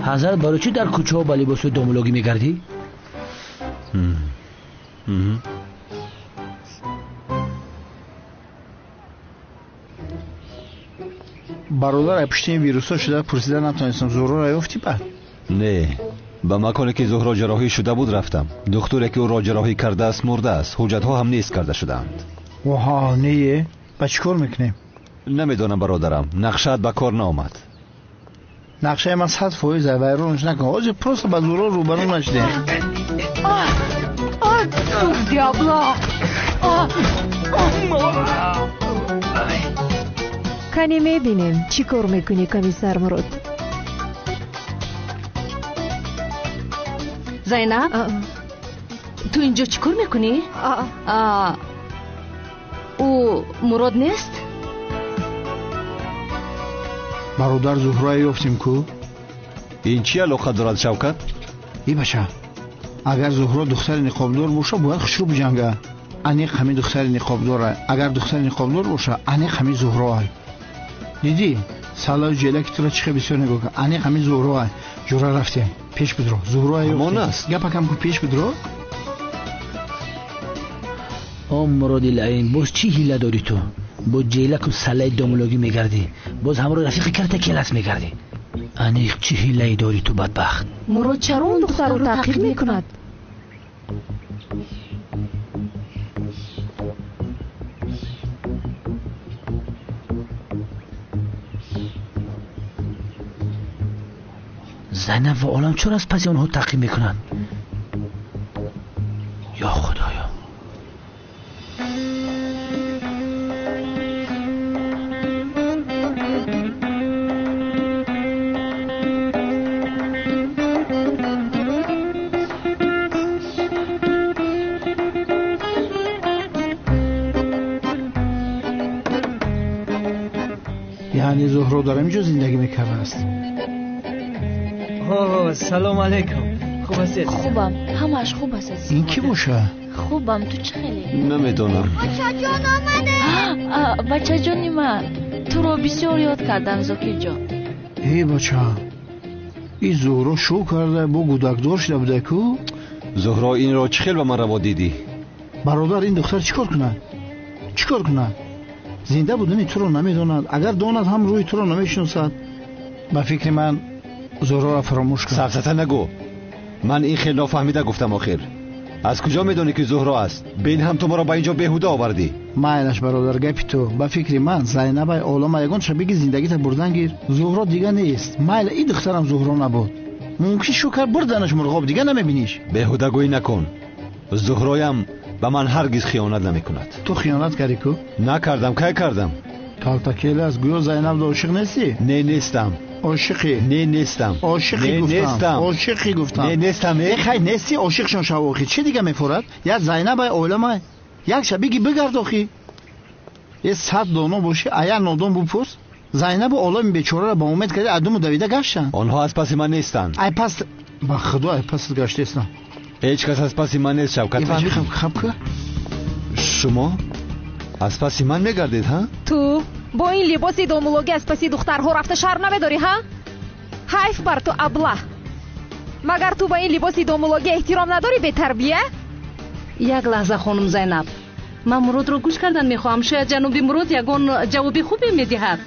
Ҳазрат, барои чӣ дар кӯчаҳо ба либосҳои домулогӣ мегардӣ? Бародар, ай пушти ин вирусҳо шуда пурсида натонистам. Зуҳроро ёфтӣ баъд? Не, ба маконе ки Зуҳро ҷарроҳӣ шуда буд рафтам. Духтуре ки ӯро ҷарроҳӣ кардааст мурдааст. Ҳуҷҷатҳо ҳам нест карда шудаанд. Оҳо, не, ба чӣ кор мекунем? Намедонам бародарам, нақшаат ба кор наомад. Нақшаи ман 100% вайронш накун. Ҳозир просто ба Зуҳро рӯбарӯ нашудем. Кане мебинем, чӣ кор мекунӣ, комиссар Мурод. Зайнаб, ту инҷо чӣ кор мекунӣ? Ӯ Мурод нест? Бародар, Зуҳроя ёфтем ку? Ин чӣ алоқа дорад, Шавкат? И бача, агар Зуҳро духтари ниқобдор боша, бояд хушрӯ биҷанга. Аниқ ҳамин духтари ниқобдора. Агар духтари ниқобдор боша, аниқ ҳамин Зуҳроа. Дидӣ, салаю ҷелаки туро чӣ хел бисёр нигоҳ кард. Аниқ ҳамин Зуҳроа. Ҷура рафтем, пеш бидро. Зуҳроа ҳамон аст. Гапакам ку, пеш бидро. О Муроди лаим, боз чӣ ҳила дорӣ ту? Бо ҷелаку салаи домулогӣ мегардӣ, боз ҳамроҳ рафиқи карта келас мегардӣ. Аниқ чӣ ҳилае дорӣ ту, бадбахт? Мурод чаро он духтарро таъқиб мекунад? Зайнаб ва Олам чаро аз паси онҳо таъқиб мекунанд? Ё Худоё! Яъне Зуҳро дар ҳамин ҷо зиндагӣ мекардааст? Салом алейкум. Хуб ҳастед? Хубам, ҳамааш хуб аст, азиз. Ин кӣ боша? Хубам, ту чӣ хеле? Намедонам. Бачаҷон омада. Бачаҷони ман, туро бисёр ёд кардам, Зокирҷон. Э бача, ин Зуҳро шӯ карда, бо гудакдор шуда буда ку? Зуҳро, инро чӣ хел ба ман раво дидӣ? Бародар, ин духтар чӣ кор кунад? Чӣ кор кунад? Зинда будани туро намедонад. Агар донад ҳам рӯи туро намешиносад. Ба фикри ман Зуҳроро фаромӯш кун. Сафсата нагӯ. Ман ин хел нофаҳмида гуфтам охир. Аз куҷо медонӣ ки Зуҳро аст? Бин ҳам ту маро ба инҷо беҳуда овардӣ. Майлаш бародар, гапи ту. Ба фикри ман Зайнабай олама ягон шабеги зиндагита бурдан гир. Зуҳро дига нест. Майла, ин духтарам Зуҳро набуд. Мумкин шу кард бурданаш мурғоб, дига намебиниш. Беҳудагӯӣ накун. Зуҳроям ба ман ҳаргиз хиёнат намекунад. Ту хиёнат кардӣ ку? Накардам, кай кардам? Калтакел аст, гӯё Зайнаб ошиқ нестӣ? Не, нестам. Ошиқӣ? Не, нестам. Ошиқӣ гуфтам. Ошиқӣ гуфтам. Не, нестам. Э, хай нестӣ, ошиқшон шав охи. Чӣ дига мефорад? Як Зайнабай оламай. Як шабиги бигард охи. Е 100 доно бошӣ, а як нодон бупурс. Зайнабу олами бечораро ба умед карди, адуму давида гаштанд. Онҳо аз паси ман нестанд. Ай пас, ба худо, ай пасат гаштестам. Ҳеҷ кас аз паси ман нест, Шавкат. Хаб ку? Шумо аз паси ман мегардед, ҳа? Ту бо ин либоси домулогӣ аз паси духтарҳо рафта шарм намедорӣ, ҳа? Ҳайф бар ту, аблаҳ! Магар ту ба ин либоси домулогӣ эҳтиром надорӣ, бетарбия? Як лаҳза, хонум Зайнаб, ман Муродро гӯш кардан мехоҳам. Шояд ҷаноби Мурод ягон ҷавоби хубе медиҳад.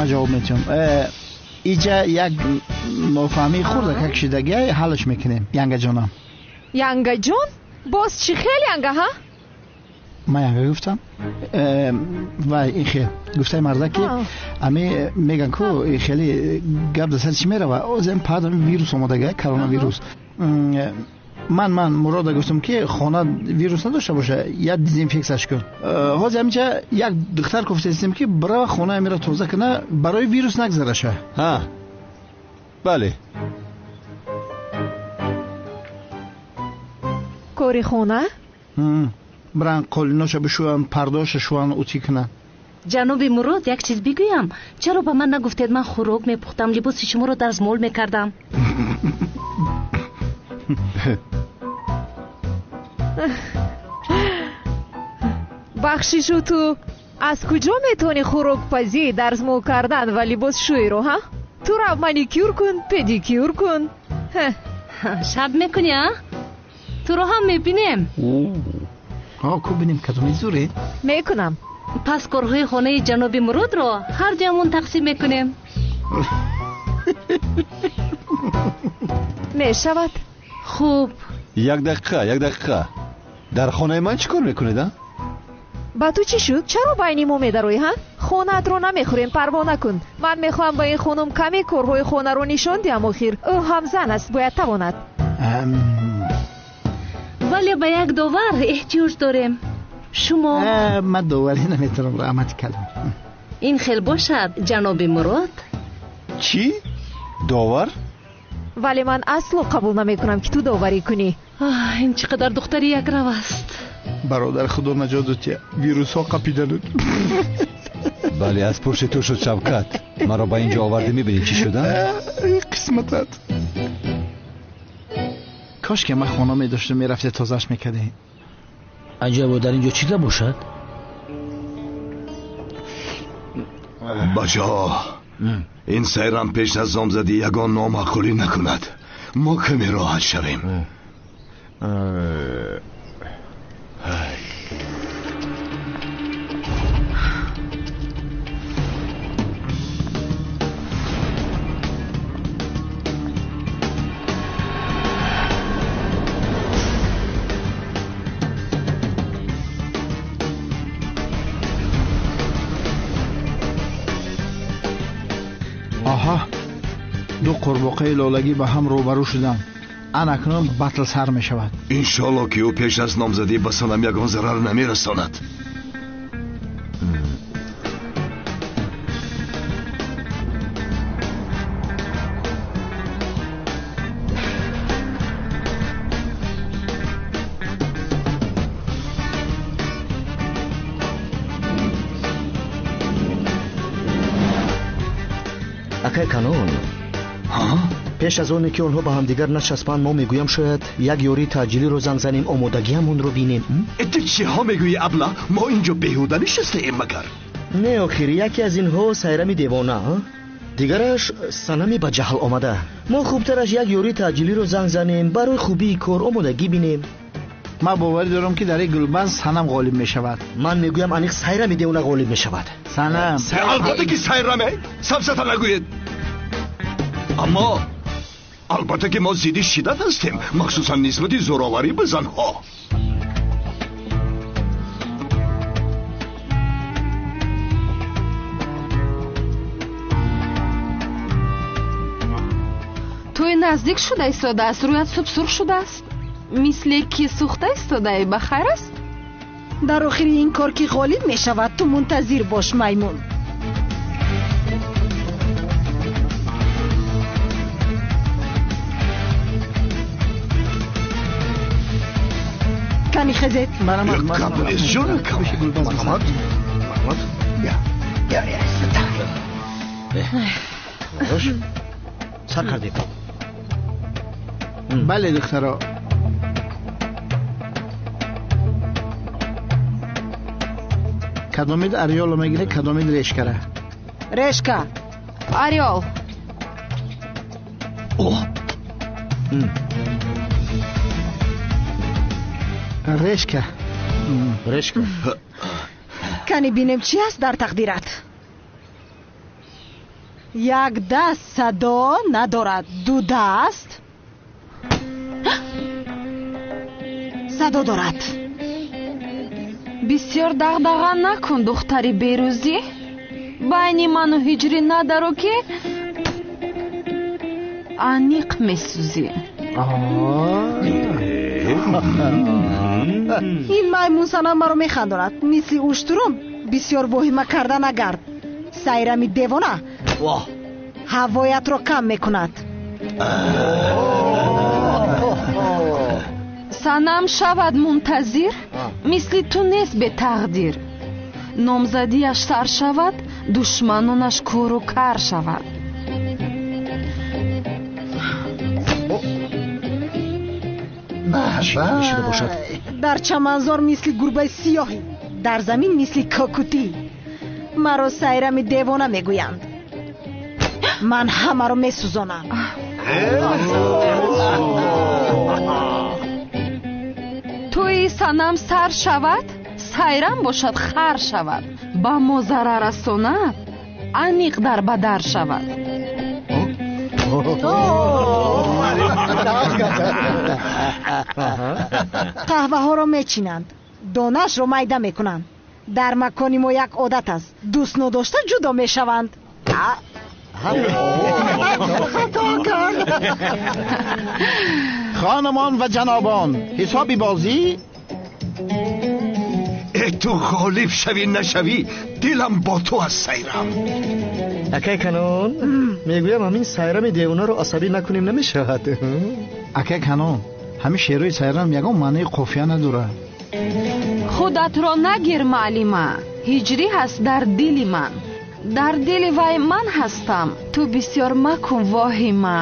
Ман ҷавоб метиҳам. Иҷа як нофаҳмии хурдакак шидагия ҳаллаш мекунем, янгаҷонам. Янгаҷон? Боз чӣ хел янга, ҳа? Ман янга гуфтам. Вай, ин хел гуфтаи марда ки ами меган ку хеле гап дар сари чӣ мерава? Озем пад вирус омадага, коронавирус. Ман Мурода гуфтам ки хона вирус надошта боша, як дезинфексияш кун. Ҳозир ҳаминҷа як духтар гуфтаистем ки бирава хонаи мера тоза куна, барои вирус нагзараша. Ҳа, бале. Кори хона? Биран қолиноша бишӯянд, пардоша шӯянд, утӣ кунанд. Ҷаноби Мурод, як чиз бигӯям. Чаро ба ман нагуфтед? Ман хӯрок мепухтам, либоси шуморо дарзмол мекардам. Бахшишу, ту аз куҷо метавонӣ хӯрокпазӣ, дарзмол кардан ва либосшӯиро, ҳа? Ту рав маникюр кун, педикюр кун. Шаб мекунӣ, а? Туро ҳам мебинем. Ку бинем кадоми зуре? Мекунам. Пас корҳои хонаи ҷаноби Муродро ҳар дуямон тақсим мекунем. Мешавад. Хуб. Як дақиқа, як дақиқа. Дар хонаи ман чӣ кор мекунед, а? Ба ту чӣ шуд? Чаро байни мо медароӣ, ҳа? Хонаатро намехӯрем, парво накун. Ман мехоҳам ба ин хонум каме корҳои хонаро нишон диҳам. Охир ӯ ҳам зан аст, бояд тавонад. Вале ба як довар эҳтиёҷ дорем. Шумо? Ман доварӣ наметавонам, раҳмати калом. Ин хел бошад, ҷаноби Мурод. Чӣ? Довар? Вале ман асло қабул намекунам ки ту доварӣ кунӣ. Ин чӣ қадар духтари якрав аст. Бародар, худо наҷот дод, вирусҳо қапидануд. Бале, аз пушти ту шуд, Шавкат. Маро ба ин ҷо овардӣ, мебинӣ чӣ шуда? Қисматат. Кош ки ман хона медоштам, мерафте тозааш мекардем. Аҷабо, дар ин ҷо чӣ гап бошад? Бачаҳо, ин сайрам пеш аз номзадӣ ягон номаъқулӣ накунад. Мо каме роҳат шавем. Аҳа, ду қурбоқаи лолагӣ ба ҳам рӯбарӯ шуданд. Ан акнун батл сар мешавад. Иншоалло ки ӯ пеш аз номзадӣ ба санам ягон зарар намерасонад. Акай канон, пеш аз оне ки онҳо ба ҳамдигар начаспанд, мо мегӯям шояд як ёрии таъҷилиро занг занем, омодагиамонро бинем. Ту чиҳо мегӯӣ, абла? Мо инҷо беҳуда нишастаем магар? Не, охир яке аз инҳо сайрами девона, дигараш санами ба ҷаҳл омада. Мо хубтараш як ёрии таъҷилиро занг занем, барои хубии кор омодагӣ бинем. Ман боварӣ дорам ки дар ин гулбанд санам ғолиб мешавад. Ман мегӯям аниқ сайрами девона ғолиб мешавад. Санам. Албатта ки сайраме, сафсата нагӯед. Аммо албатта ки мо зидди шиддат ҳастем, махсусан нисбати зӯроварӣ ба занҳо. Тӯй наздик шуда истодааст, рӯят субсурх шудааст. Мисле ки сӯхта истодаӣ, ба хайр аст? Дар охири ин кор ки ғолиб мешавад, ту мунтазир бош, маймун. Кани хезед. Сар кардем. Бале, духтаро. Кадомид ореоло мегирад, кадомид решкара? Решка. Ореол. Решка. Решка. Кани бинем чӣ аст дар тақдират. Як даст садо надорад, ду даст садо дорад. Бисёр дағдаға накун, духтари берӯзӣ. Байни ману ҳиҷрӣ надаро, ки аниқ месӯзӣ. Ин маймун санам маро механдонад. Мисли уштурум бисёр воҳима карда нагард. Сайрами девона ҳавоятро кам мекунад. Санам шавад мунтазир, мисли ту нест бетақдир. Номзадиаш сар шавад, душманонаш кӯру кар шавад. Дар чаманзор мисли гурбаи сиёҳӣ, дар замин мисли кокутӣ. Маро сайрами девона мегӯянд. Ман ҳамаро месӯзонам. Тӯи санам сар шавад, сайрам бошад хар шавад. Ба мо зарар расонад, аниқ дар бадар шавад. Қаҳваҳоро мечинанд, донаашро майда мекунанд. Дар макони мо як одат аст, дӯст нодошта ҷудо мешаванд. Хонумон ва ҷанобон, ҳисоби бозӣ? Э, ту ғолиб шавӣ нашавӣ, дилам бо ту аст, Сайрам. Акай Канон, мегӯям ҳамин сайрами девонаро асабӣ накунем намешавад. Акай Канон, ҳамин шеърҳои сайрам ягон маънии қофия надорад. Худатро нагир, маълима, ҳиҷрӣ ҳаст дар дили ман. Дар дили вай ман ҳастам, ту бисёр макун воҳима.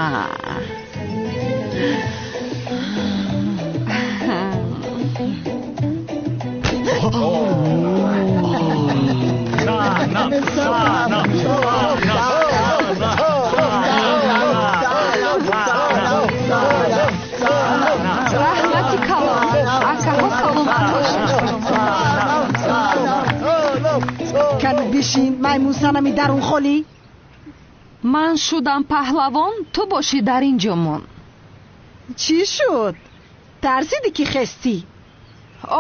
Раҳмати калон, акаҳо саломат бошед. Кани бишин, маймун санами дарун холӣ. Ман шудам паҳлавон, ту бошӣ дар ин ҷо мон. Чӣ шуд? Тарсидӣ ки хестӣ?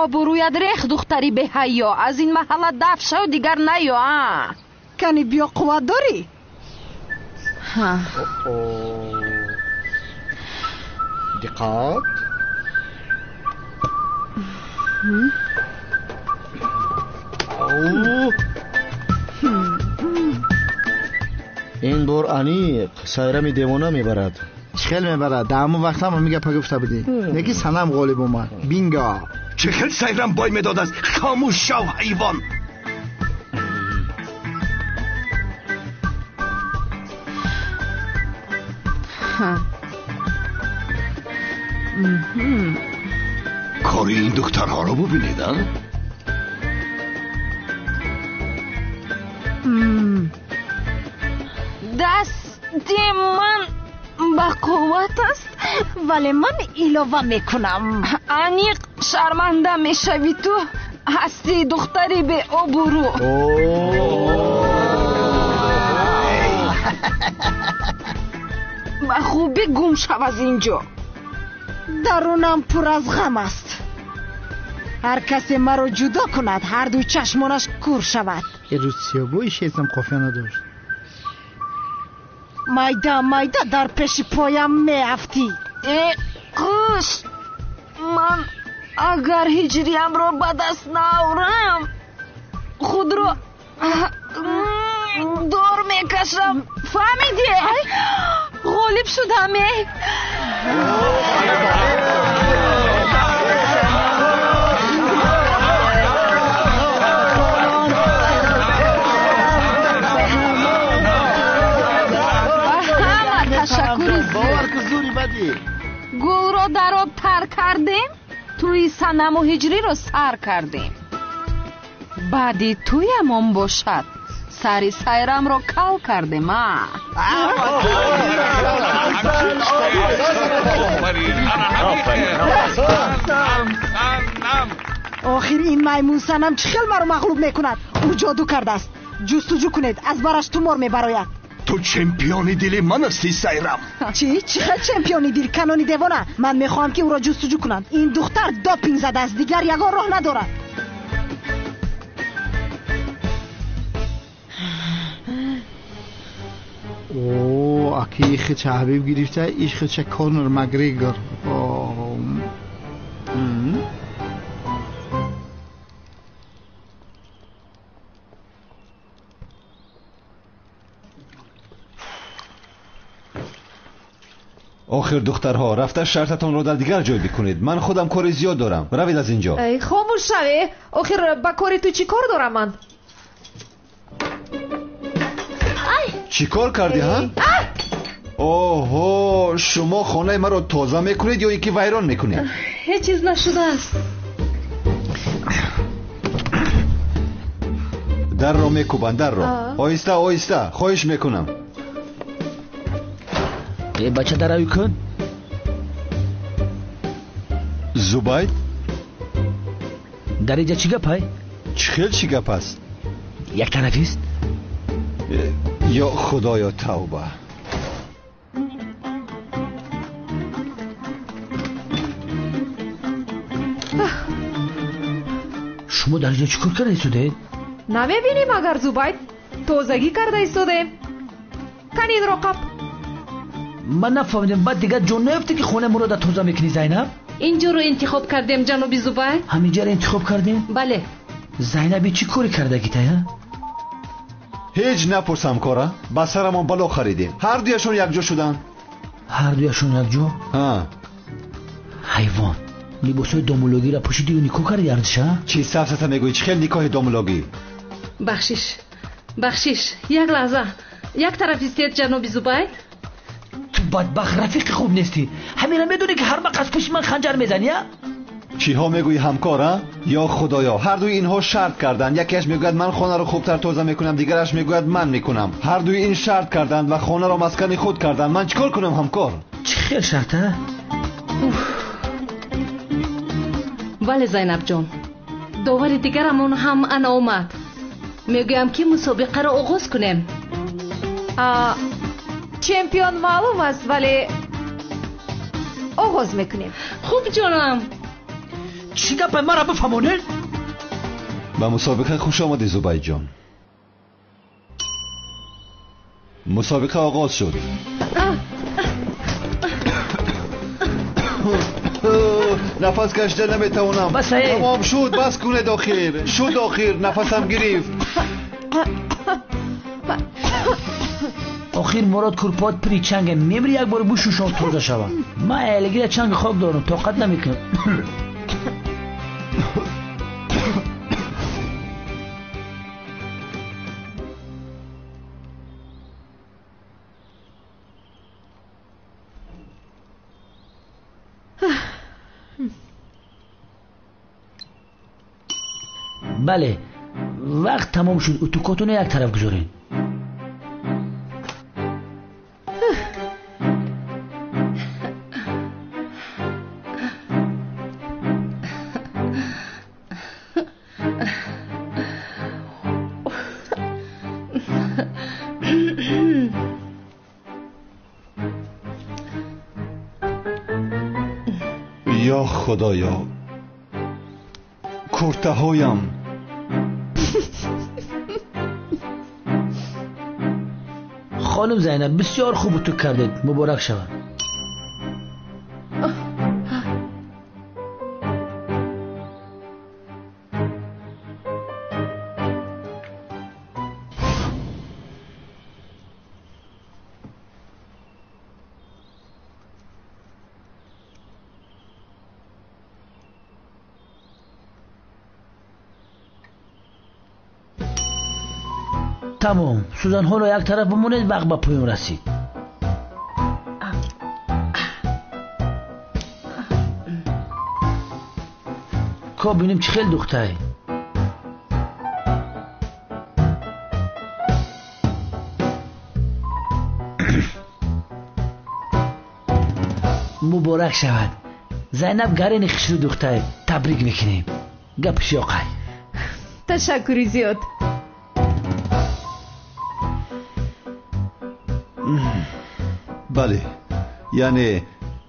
Обрӯят рех, духтари беҳаё. Аз ин маҳалла дафт шав, дигар наё. А кани биё, қувват дорӣ? Диққат. Ин бор аниқ сайрами девона мебарад. Чӣ хел мебарад? Дар ҳамон вақт ҳам ҳамин гапа гуфта будӣ. Неки санам ғолиб омад. Бинго! Чӣ хел сайрам бой медодааст? Хомӯш шав, ҳайвон! Кори ин духтарҳоро бубинед, а? Дасти ман ба қувват аст, вале ман илова мекунам. Аниқ шарманда мешавӣ ту, ҳастӣ духтари беобрӯ. Ба хубӣ гум шав аз ин ҷо. Дарунам пур аз ғам аст. Ҳар касе маро ҷудо кунад, ҳар ду чашмонаш кур шавад. Рӯзсиёбои шеърам қофия надошт. Майда майда дар пеши поям меафтӣ. Э, қуш, ман агар ҳиҷриямро ба даст наорам, худро дор мекашам. Фаҳмидӣ? Ғолиб шудам, э? Ташаккури зиёд. Гулро дар об тар кардем, тӯи санаму ҳиҷриро сар кардем. Баъди тӯямон бошад, сари сайрамро кал кардем, а? Охир ин маймун санам чӣ хел маро мағлуб мекунад? Ӯ ҷоду кардааст. Ҷустуҷӯ кунед, аз бараш тумор мебарояд. Ту чемпиони дили ман ҳастӣ, Сайрам. Чӣ? Чӣ хел чемпиони дил, канони девона? Ман мехоҳам, ки ӯро ҷустуҷӯ кунанд. Ин духтар допинг задааст, дигар ягон роҳ надорад. О, аки хича Ҳабиб гирифта, иш хича Конор Макгрегор. Охир духтарҳо, рафта шартатонро дар дигар ҷой бикунед. Ман худам кори зиёд дорам. Равед аз инҷо. Эй, хомӯш шаве. Охир ба кори ту чӣ кор дорам ман? Чӣ кор кардӣ, ҳа? Оҳо, шумо хонаи маро тоза мекунед ё ин ки вайрон мекунед? Ҳеҷ чиз нашудааст. Дарро мекӯбанд, дарро. Оҳиста, оҳиста, хоҳиш мекунам. Э, бача, даравӣ кун. Зубайд? Дар инҷа чӣ гап ай? Чӣ хел чӣ гап аст? Як тарафист? Ё худоё, тавба. Шумо дар инҷо чӣ кор карда истодед? Намебинӣ магар, Зубайд? Тозагӣ карда истодем. Кани инро қап. Ман нафаҳмидам, баъд дигар ҷо наёфтӣ, ки хонаи Мурода тоза мекунӣ, Зайнаб? Инҷоро интихоб кардем, ҷаноби Зубайд. Ҳаминҷаро интихоб кардем? Бале. Зайнаб, чӣ коре кардагитай, ҳа? Ҳеҷ напурс, ҳамкора. Ба сарамон бало харидем. Ҳар дуяшон якҷо шуданд. Ҳар дуяшон якҷо? Ҳа. Ҳайвон, либосҳои домулогиро пӯшидию никоҳ карди, арзиша? Чӣ сафсата мегӯӣ? Чӣ хел никоҳи домулогӣ? Бахшиш, бахшиш, як лаҳза. Як тараф истед, ҷаноби Зубайд. Ту бадбахт, рафиқи хуб нестӣ. Ҳамина медонӣ, ки ҳар вақт аз пушти ман ханҷар мезанӣ, а? Чиҳо мегӯӣ, ҳамкор, а? Ё худоё, ҳар дуи инҳо шарт карданд. Якеаш мегӯяд, ман хонаро хубтар тоза мекунам, дигараш мегӯяд, ман мекунам. Ҳар дуи ин шарт карданд ва хонаро маскани худ карданд. Ман чӣ кор кунам, ҳамкор? Чӣ хел шарт, а? Бале, Зайнабҷон, довари дигарамон ҳам ана омад. Мегӯям, ки мусобиқаро оғоз кунем. Чемпион маълум аст, вале оғоз мекунем. Хуб, ҷонам. Чӣ гапа, маро бифаҳмонед? Ба мусобиқа хуш омадӣ, Зубайдҷон. Мусобиқа оғоз шуд. Нафас кашида наметавонам. Тамом шуд, бас кунед охир. Шуд охир, нафасам гирифт. Охир Мурод, курпот пири чанге, мемри, як бор бушӯшон, тоза шава. Ман аялигира чанги хок дорам, тоқат намекунам. Бале, вақт тамом шуд. Утукотонро як тараф гузоред. Ё худоё, куртаҳоям. Хонум Зайнаб, бисёр хуб утук кардед, муборак шавад. Тамом, сӯзанҳоро як тараф бимонед, вақт ба поён расид. Ко бинем, чӣ хел духтай. Муборак шавад, Зайнаб гарени хушрӯ духтай, табрик мекунем. Гапи шиёқай. Ташаккури зиёд. Бале, яъне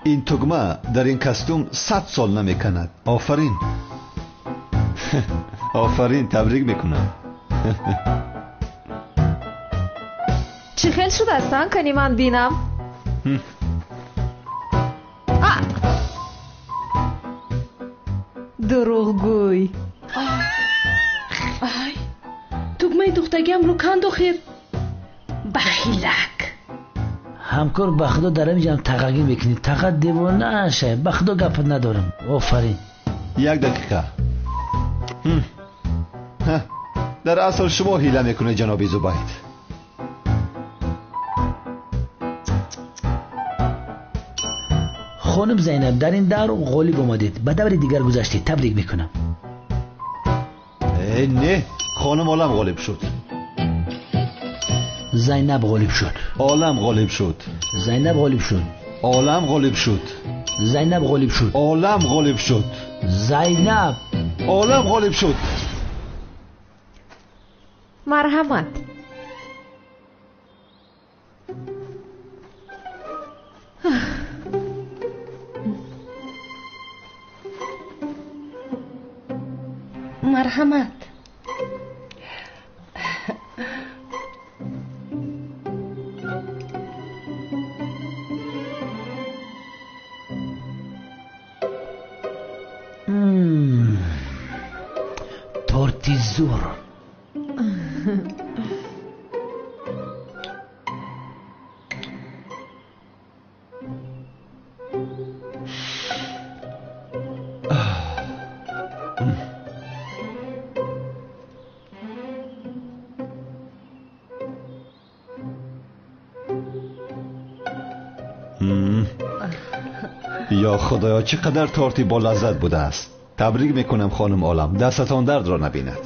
ин тугма дар ин костюм 100 сол намеканад. Офарин. Офарин, табрик мекунам. Чӣ хел шудааст, ан кани ман бинам? Дурӯғгӯй. Ай, тугмаи духтагиамро канд охир. Бахилак. Ҳамкор, ба худо дар ҳамин ҷам тағагӣ мекунӣ. Таға девона шай. Ба худо гап надорам. Офарин. Як дақиқа. Дар асл шумо ҳила мекунед, ҷаноби Зубайд. Хонум Зайнаб, дар ин давр ғолиб омадед. Ба даври дигар гузаштед. Табрик мекунам. Не, хонум Олам ғолиб шуд. Зайнаб ғолиб шуд. Олам ғолиб шуд. Зайнаб ғолиб шуд. Олам ғолиб шуд. Зайнаб ғолиб шуд. Олам ғолиб шуд. Зайнаб. Олам ғолиб шуд. Марҳамат. Марҳамат. Торти зур. Ё худоё, чӣ қадар торти бо лаззат будааст. Табрик мекунам, хонум Олам, дастатон дардро набинад.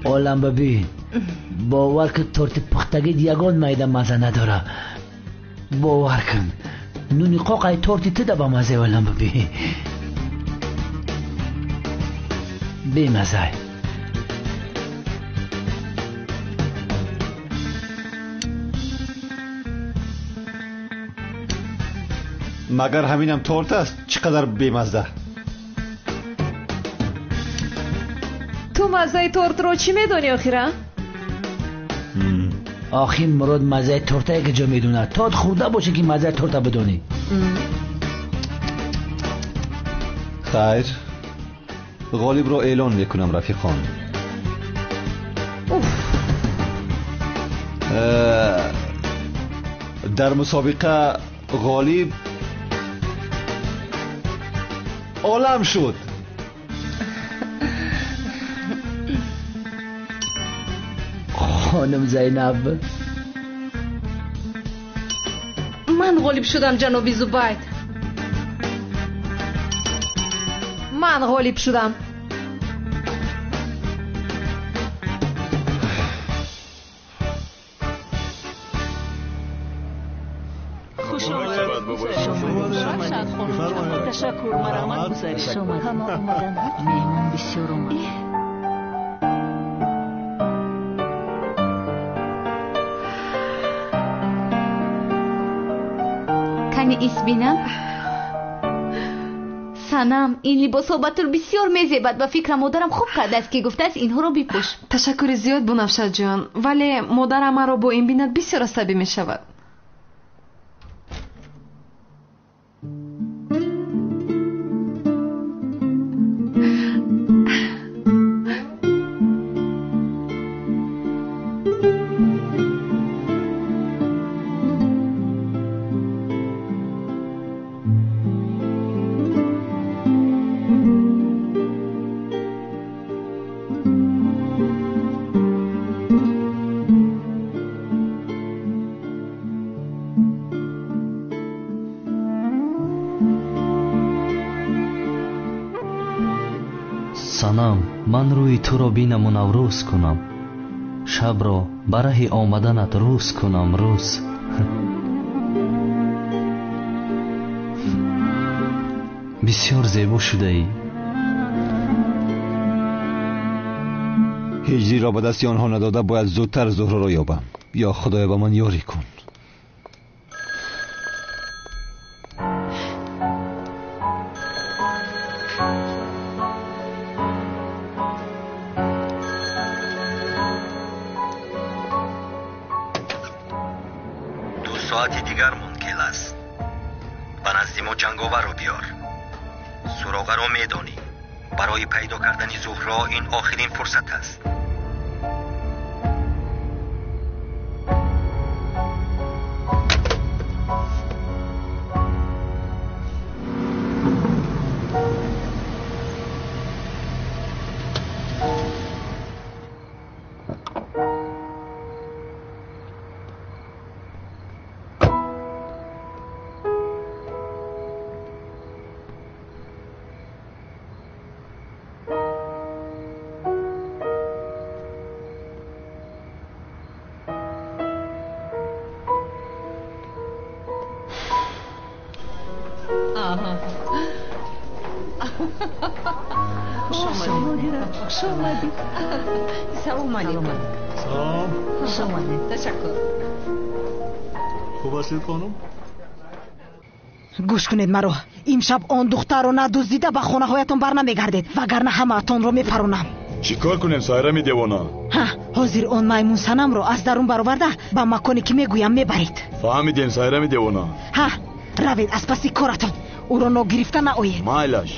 Олам бабӣ, бовар кун, торти пухтагит ягон майда маза надора. Бовар кун, нуни қоқай торти туда ба маза, Олам бабӣ. Бемазай. Магар ҳаминам торт аст? Чӣ қадар бемазза. Ту маззаи тортро чӣ медонӣ охира? Охир Мурод маззаи торта як ҷо медонад. Торт хӯрда бошӣ ки маззаи торта бидонӣ. Хайр, ғолибро эълон мекунам, рафиқон. Дар мусобиқа ғолиб Олам шуд. Хонум Зайнаб. Ман ғолиб шудам, ҷаноби Зубайд. Ман ғолиб шудам. Ташаккур, марҳамат гузаред. Ҳама омаданд. Меҳмон бисёр омад. Кани ис бинам? Санам, ин либосҳо ба ту бисёр мезебад. Ба фикрам модарам хуб кардааст, ки гуфтааст инҳоро бипӯш. Ташаккури зиёд, Бунафшаҷон, вале модарам маро бо ин бинад бисёр асабӣ мешавад. Санам, ман рӯи туро бинаму наврӯз кунам, шабро ба раҳи омаданат рӯз кунам, рӯз. Бисёр зебо шудаӣ. Ҳиҷриро ба дасти онҳо надода бояд зудтар Зуҳроро ёбам. Ё Худоё, ба ман ёрӣ кун. Ду соати дигар монд, Келас. Ба назди мо ҷанговарро биёр. Суроғаро медонӣ. Барои пайдо кардани Зуҳро ин охирин фурсат аст. Хуш омадед. Салом алейкум. Салом. Хуш омадед. Ташаккур. Хуб ҳастед, хонум? Гӯш кунед маро. Имшаб он духтарро надуздида ба хонаҳоятон барнамегардед, вагарна ҳамаатонро мепаронам. Чӣ кор кунем, Сайрами девона? Ҳа, ҳозир он маймун Санамро аз дарун бароварда ба маконе ки мегӯям мебаред. Фаҳмидем, Сайрами девона. Ҳа, равед аз паси коратон. Ӯро ногирифта наоед. Майлаш.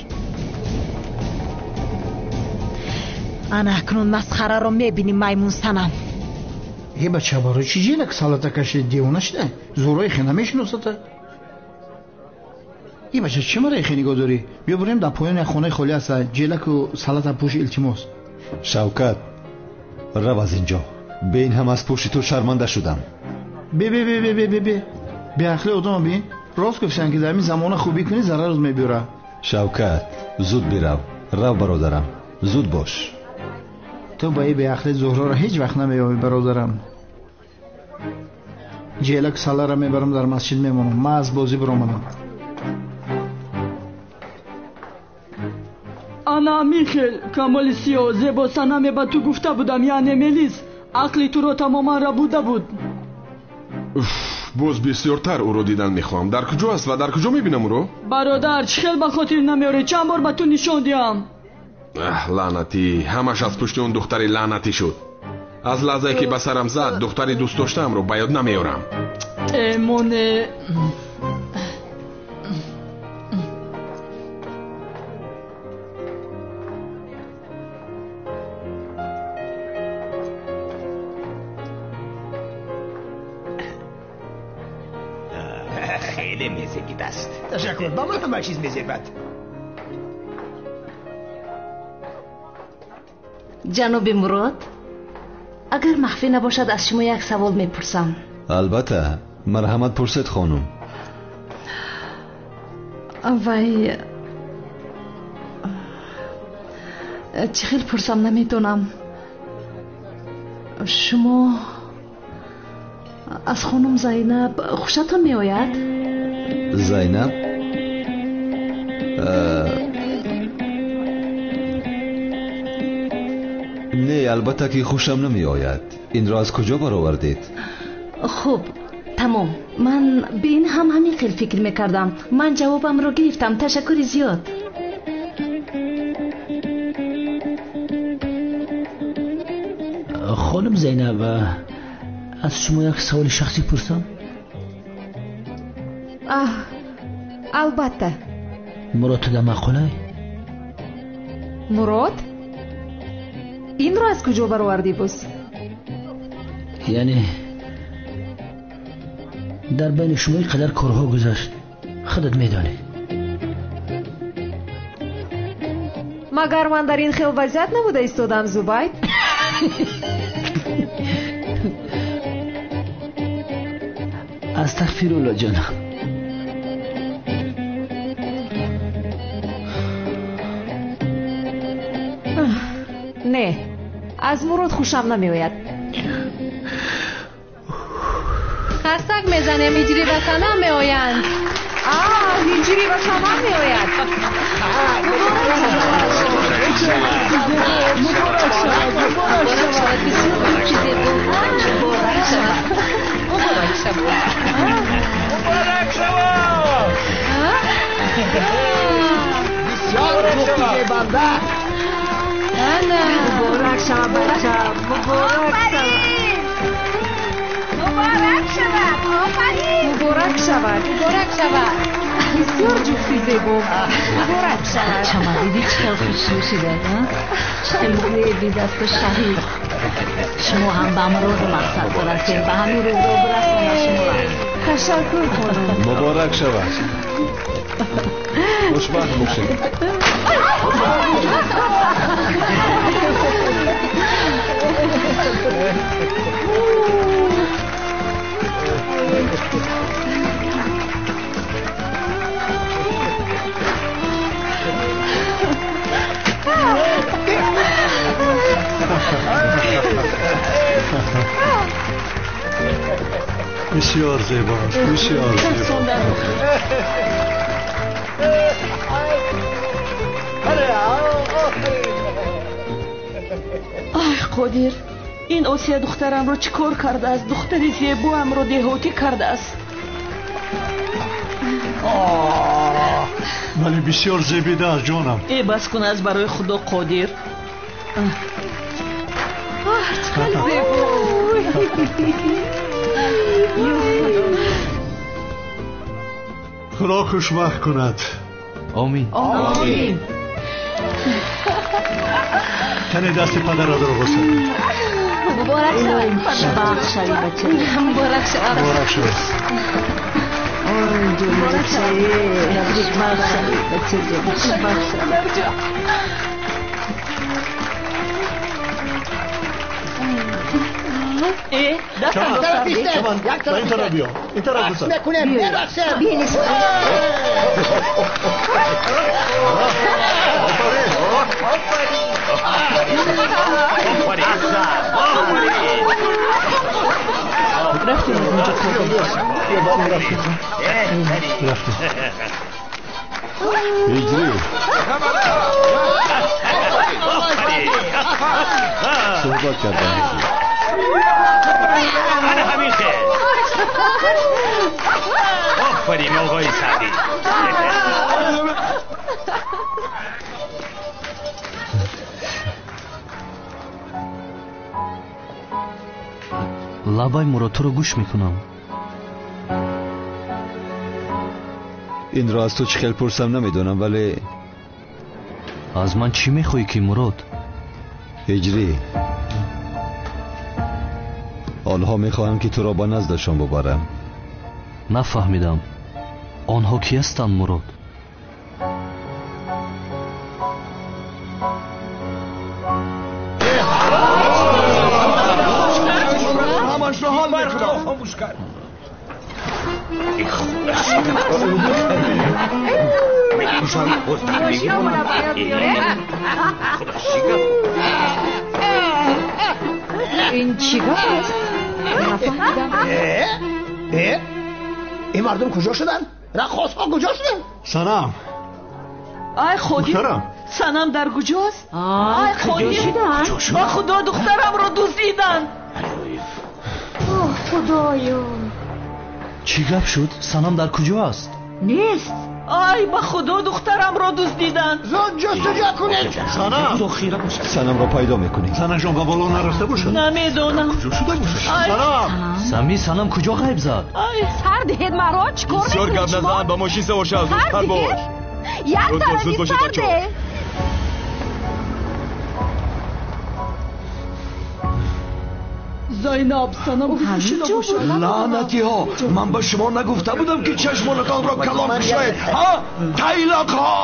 Ана акнун масхараро мебинӣ, маймун Санам. Е бача, барои чӣ ҷелак салата кашид? Девона шуда? Зӯрои хе намешиносата? Е бача, чӣ мара хе нигоҳ дорӣ? Биё бурем дар поёни як хонаи холӣ аста. Ҷелаку салата пӯш, илтимос. Шавкат, рав аз ин ҷо. Бе ин ҳам аз пушти ту шарманда шудам. Бе бе бе бе бе бе бе. Беақли одама бин. Рост гуфтанд, ки дар ин замона хубӣ кунӣ, зарарот мебиёрад. Шавкат, зуд бирав. Рав, бародарам, зуд бош. Ту ба ин беақли Зуҳроро ҳеҷ вақт намеёбӣ, бародарам. Ҷелаку саларо мебарам, дар масҷид мемонам. Ман аз бозӣ биромадам. Ана Михел, Камоли Сиё, зебо Санаме ба ту гуфта будам, яъне Мелис, ақли туро тамоман рабуда буд. Уф, боз бисёртар ӯро дидан мехоҳам. Дар куҷо аст ва дар куҷо мебинам ӯро? Бародар, чӣ хел ба хотир намеорӣ? Чанд бор ба ту нишон диҳам? Аҳ, лаънатӣ, ҳамаш аз пушти он духтари лаънатӣ шуд. Аз лаҳзае ки ба сарам зад, духтари дӯстдоштаамро ба ёд намеорам. Э, моне. Хеле мезебид аст. Ташаккур, ба ман ҳама чиз мезебад. Ҷаноби Мурод, агар махфӣ набошад, аз шумо як савол мепурсам. Албатта, марҳамат пурсед, хонум. Вай, чӣ хел пурсам намедонам. Шумо аз хонум Зайнаб хушатон меояд? Зайнаб? Не, албатта ки хушам намеояд. Инро аз куҷо баровардед? Хуб, тамом. Ман бе ин ҳам ҳамин хел фикр мекардам. Ман ҷавобамро гирифтам. Ташаккури зиёд. Хонум Зайнаб, аз шумо як саволи шахсӣ пурсам? Аҳ, албатта. Мурод туда маъқулай? Мурод? Инро аз куҷо баровардӣ боз? Яъне дар байни шумо ин қадар корҳо гузашт, худат медонӣ. Магар ман дар ин хел вазъият набуда истодам, Зубайд? Астағфирулло, ҷонам. Не, аз Мурод хушам намеояд. Хастак мезанем, Ҳиҷрӣ ва Санам меоянд. Ҳиҷрӣ ва Санам меояд. Муборак шавад, муборак шавад. Муборак шавад. Муборак шавад. Муборак шавад. Бисёр ҷуфти зебанда. Муборак шавад, бача. Муборак шавад. Муборак шавад. Офарин. Муборак шавад. Муборак шавад. Бисёр ҷуфти зебо. Муборак шавад. Чама дидӣ чӣ хел хушрӯ шидад, чӣ хел зебидасту шаҳид. Шумо ҳам ба муроду мақсад барасед, ба ҳамин рӯзо бирасонад шуморо. Ташаккур, хонум. Муборак шавад. Хушбахт бошед. Бисёр зебо, бисёр зебо. Ай Қодир, ин Осия духтарамро чӣ кор кардааст? Духтари зебоамро деҳотӣ кардааст. Вале бисёр зебидааст, ҷонам. Э, бас кун аз барои Худо, Қодир. Чӣ хел зебо. Худо хушбахт кунад. Омин. Омин. Тане дасти падарадро босад. Муборак шавад. Хушбахт шавӣ, бача. Муборак шавад. Муборак шавад. Муборак шавад. Хушбахт шавӣ, бачаҷон. Хушбахт шавӣ. Чаман, ба ин тараф биё. Ин тараф бусад. Мекунем, мерақсем. Рафтем аз инҷо, Қодир. Рафтем. Ҳиҷрӣ. Суҳбат кардам. Ана ҳамин хел. Офарин, оғои Саъдӣ. Лабай Мурод, туро гӯш мекунам. Инро аз ту чӣ хел пурсам намедонам, вале аз ман чӣ мехоҳӣ ки, Мурод? Ҳиҷрӣ, онҳо мехоҳанд ки туро ба наздашон бубарам. Нафаҳмидам. Онҳо кӣ ҳастанд, Мурод? ҳамашро ҳал мекунам. Хомӯш кард. Ин чӣ гап аст? Нафаҳмидам. Ин мардум куҷо шуданд? Раққосҳо куҷо шуданд? Санам. Ай Қодир, Санам дар куҷост? Ай Қодир, ба Худо духтарамро дуздиданд. Оҳ, Худоё. Чӣ гап шуд? Санам дар куҷо аст? Нест. Ай, ба Худо духтарамро дуздиданд. Зуд ҷустуҷӯ кунед. Санам. Санамро пайдо мекунем. Санамҷон ба боло нарафта бошад? Намедонам. Куҷо шуда бошад? Санам. Сами, Санам куҷо ғайб зад? Сар диҳед маро, чӣ кор Бисёр мекунед гап шумо? назан, ба мошин савор шав, зудтар бош. Як Зуд бош, зуд тарафи бошед, сар бачаҳо. деҳ. Зайнаб, Санам куҷо шуда бошад? Лаънатиҳо, ман ба шумо нагуфта будам ки чашмонатонро калон кушоед, ҳа? Тайлоқҳо!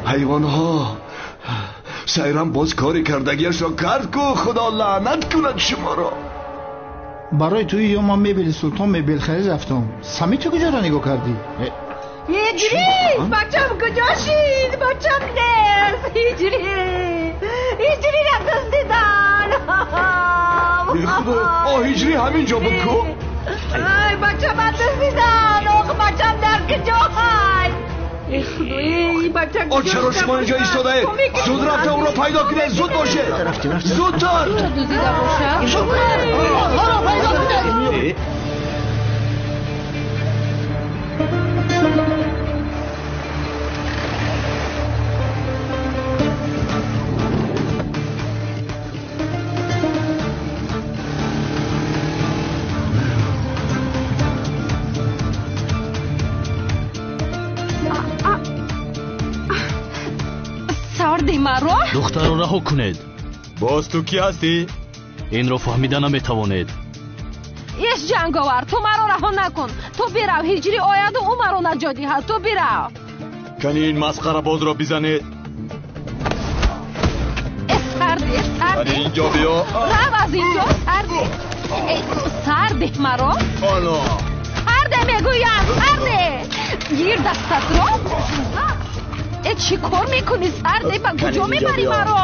Ҳайвонҳо! Сайрам боз кори кардагиашро кард ку, Худо лаънат кунад шуморо. Барои туи ё ман мебели Султон мебелхарид рафтам. Сами, ту куҷоро нигоҳ кардӣ? Ҳиҷрӣ, бачам куҷо шид? Бачам нест. Ҳиҷрӣ, ҳиҷриро дуздидан. Худо, о, Ҳиҷрӣ ҳамин ҷо буд ку? Ай, бачам дуздидан. Ох, бачам дар куҷо ҳай? Эй худои, бача О, чаро шумо инҷо истодаед? Зуд рафта ӯро пайдо кунед, зуд бошед. Зудтар. Дуздида бошад. Онҳоро пайдо кунед. Духтарро раҳо кунед. Боз ту кӣ ҳастӣ? Инро фаҳмида наметавонед. Иш ҷанговар, ту маро раҳо накун. Ту бирав, ҳиҷрӣ ояду ӯ маро наҷот диҳад. Ту бирав. Кани ин масхарабозро бизанед. Э сарди, э сарди. Кани инҷо биё. Рав аз инҷо, сарди. Э сарди маро. Ано. Сарде мегӯям, сарде. Гир дастатро. Э чӣ кор мекунӣ, сарде? Ба куҷо мебарӣ маро?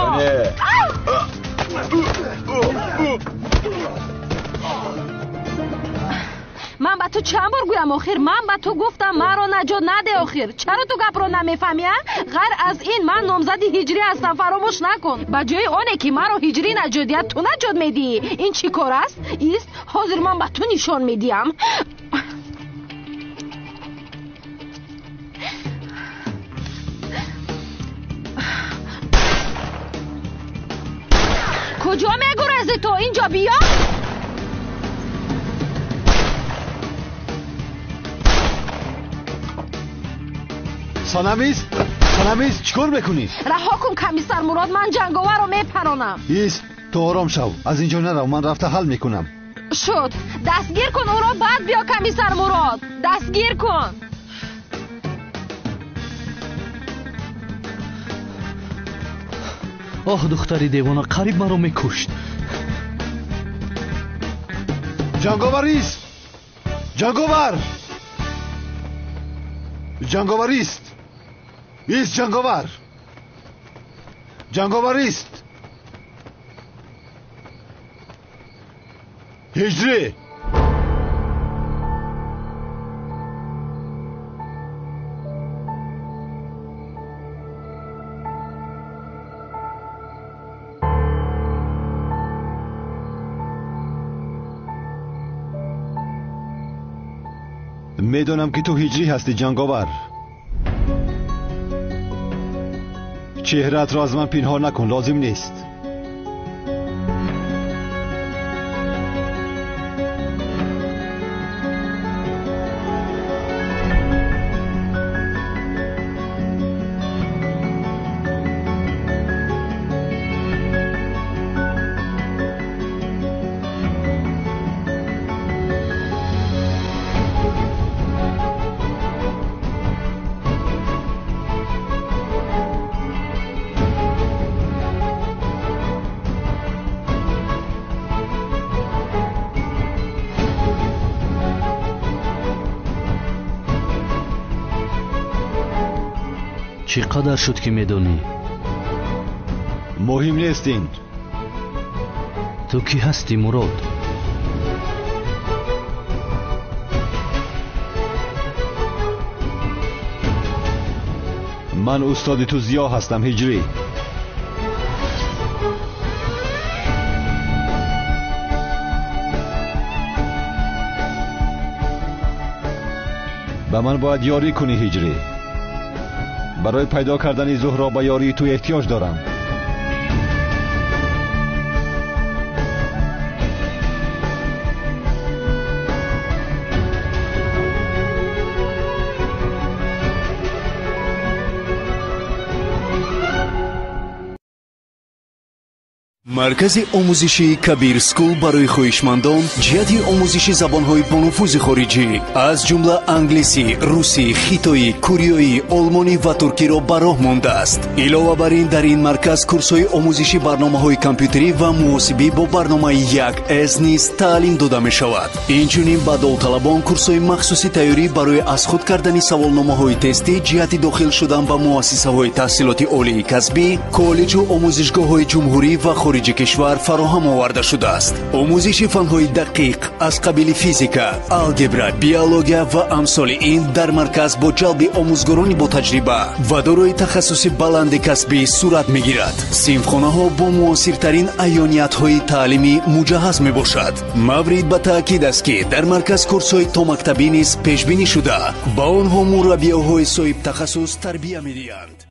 Ман ба ту чанд бор гӯям охир? Ман ба ту гуфтам маро наҷот наде охир. Чаро ту гапро намефаҳмӣ, а? Ғайр аз ин ман номзади ҳиҷрӣ ҳастам, фаромӯш накун. Ба ҷои оне ки маро ҳиҷрӣ наҷот диҳад, ту наҷот медиҳӣ. Ин чӣ кор аст? Ист, ҳозир ман ба ту нишон медиҳам. Куҷо мегурезӣ ту? Инҷо биё. Санамиз, Санамиз, чӣ кор мекунӣ? Раҳо кун, комиссар Мурод, ман ҷанговарро мепаронам. Ист, ту ором шав, аз инҷо нарав, ман рафта ҳал мекунам. Шуд, дастгир кун ӯро, баъд биё, комиссар Мурод, дастгир кун. Оҳ, духтари девона қариб маро мекушт. Ҷанговар ист! Ҷанговар! Ҷанговар ист! Ист, ҷанговар! Ҷанговар ист! Ҳиҷрӣ! Медонам ки ту ҳиҷрӣ ҳастӣ, ҷанговар. Чеҳраатро аз ман пинҳон накун, лозим нест. Чӣ қадар шуд ки медонӣ? Муҳим нест ин. Ту кӣ ҳастӣ, Мурод? Ман устоди ту Зиё ҳастам, ҳиҷрӣ. Ба ман бояд ёрӣ кунӣ, ҳиҷрӣ. Барои пайдо кардани Зуҳро ба ёрии ту эҳтиёҷ дорам. Маркази омӯзишии Кабир Скул барои хоҳишмандон ҷиҳати омӯзиши забонҳои бонуфузи хориҷӣ аз ҷумла англисӣ, русӣ, хитоӣ, кореоӣ, олмонӣ ва туркиро ба роҳ мондааст. Илова бар ин, дар ин марказ курсҳои омӯзиши барномаҳои компютерӣ ва муҳосибӣ бо барномаи 1С низ таълим дода мешавад. Инчунин ба довталабон курсҳои махсуси тайёрӣ барои аз худ кардани саволномаҳои тестӣ ҷиҳати дохил шудан ба муассисаҳои таҳсилоти олии касбӣ, коллеҷу омӯзишгоҳҳои ҷумҳурӣ ва хориҷӣ хориҷи кишвар фароҳам оварда шудааст. Омӯзиши фанҳои дақиқ аз қабили физика, алгебра, биология ва амсоли ин дар марказ бо ҷалби омӯзгорони ботаҷриба ва дорои тахассуси баланди касбӣ сурат мегирад. Синфхонаҳо бо муосиртарин аёниятҳои таълимӣ муҷаҳҳаз мебошад. Маврид ба таъкид аст, ки дар марказ курсҳои томактабӣ низ пешбинӣ шуда, ба онҳо мураббиёҳои соҳибтахассус тарбия медиҳанд.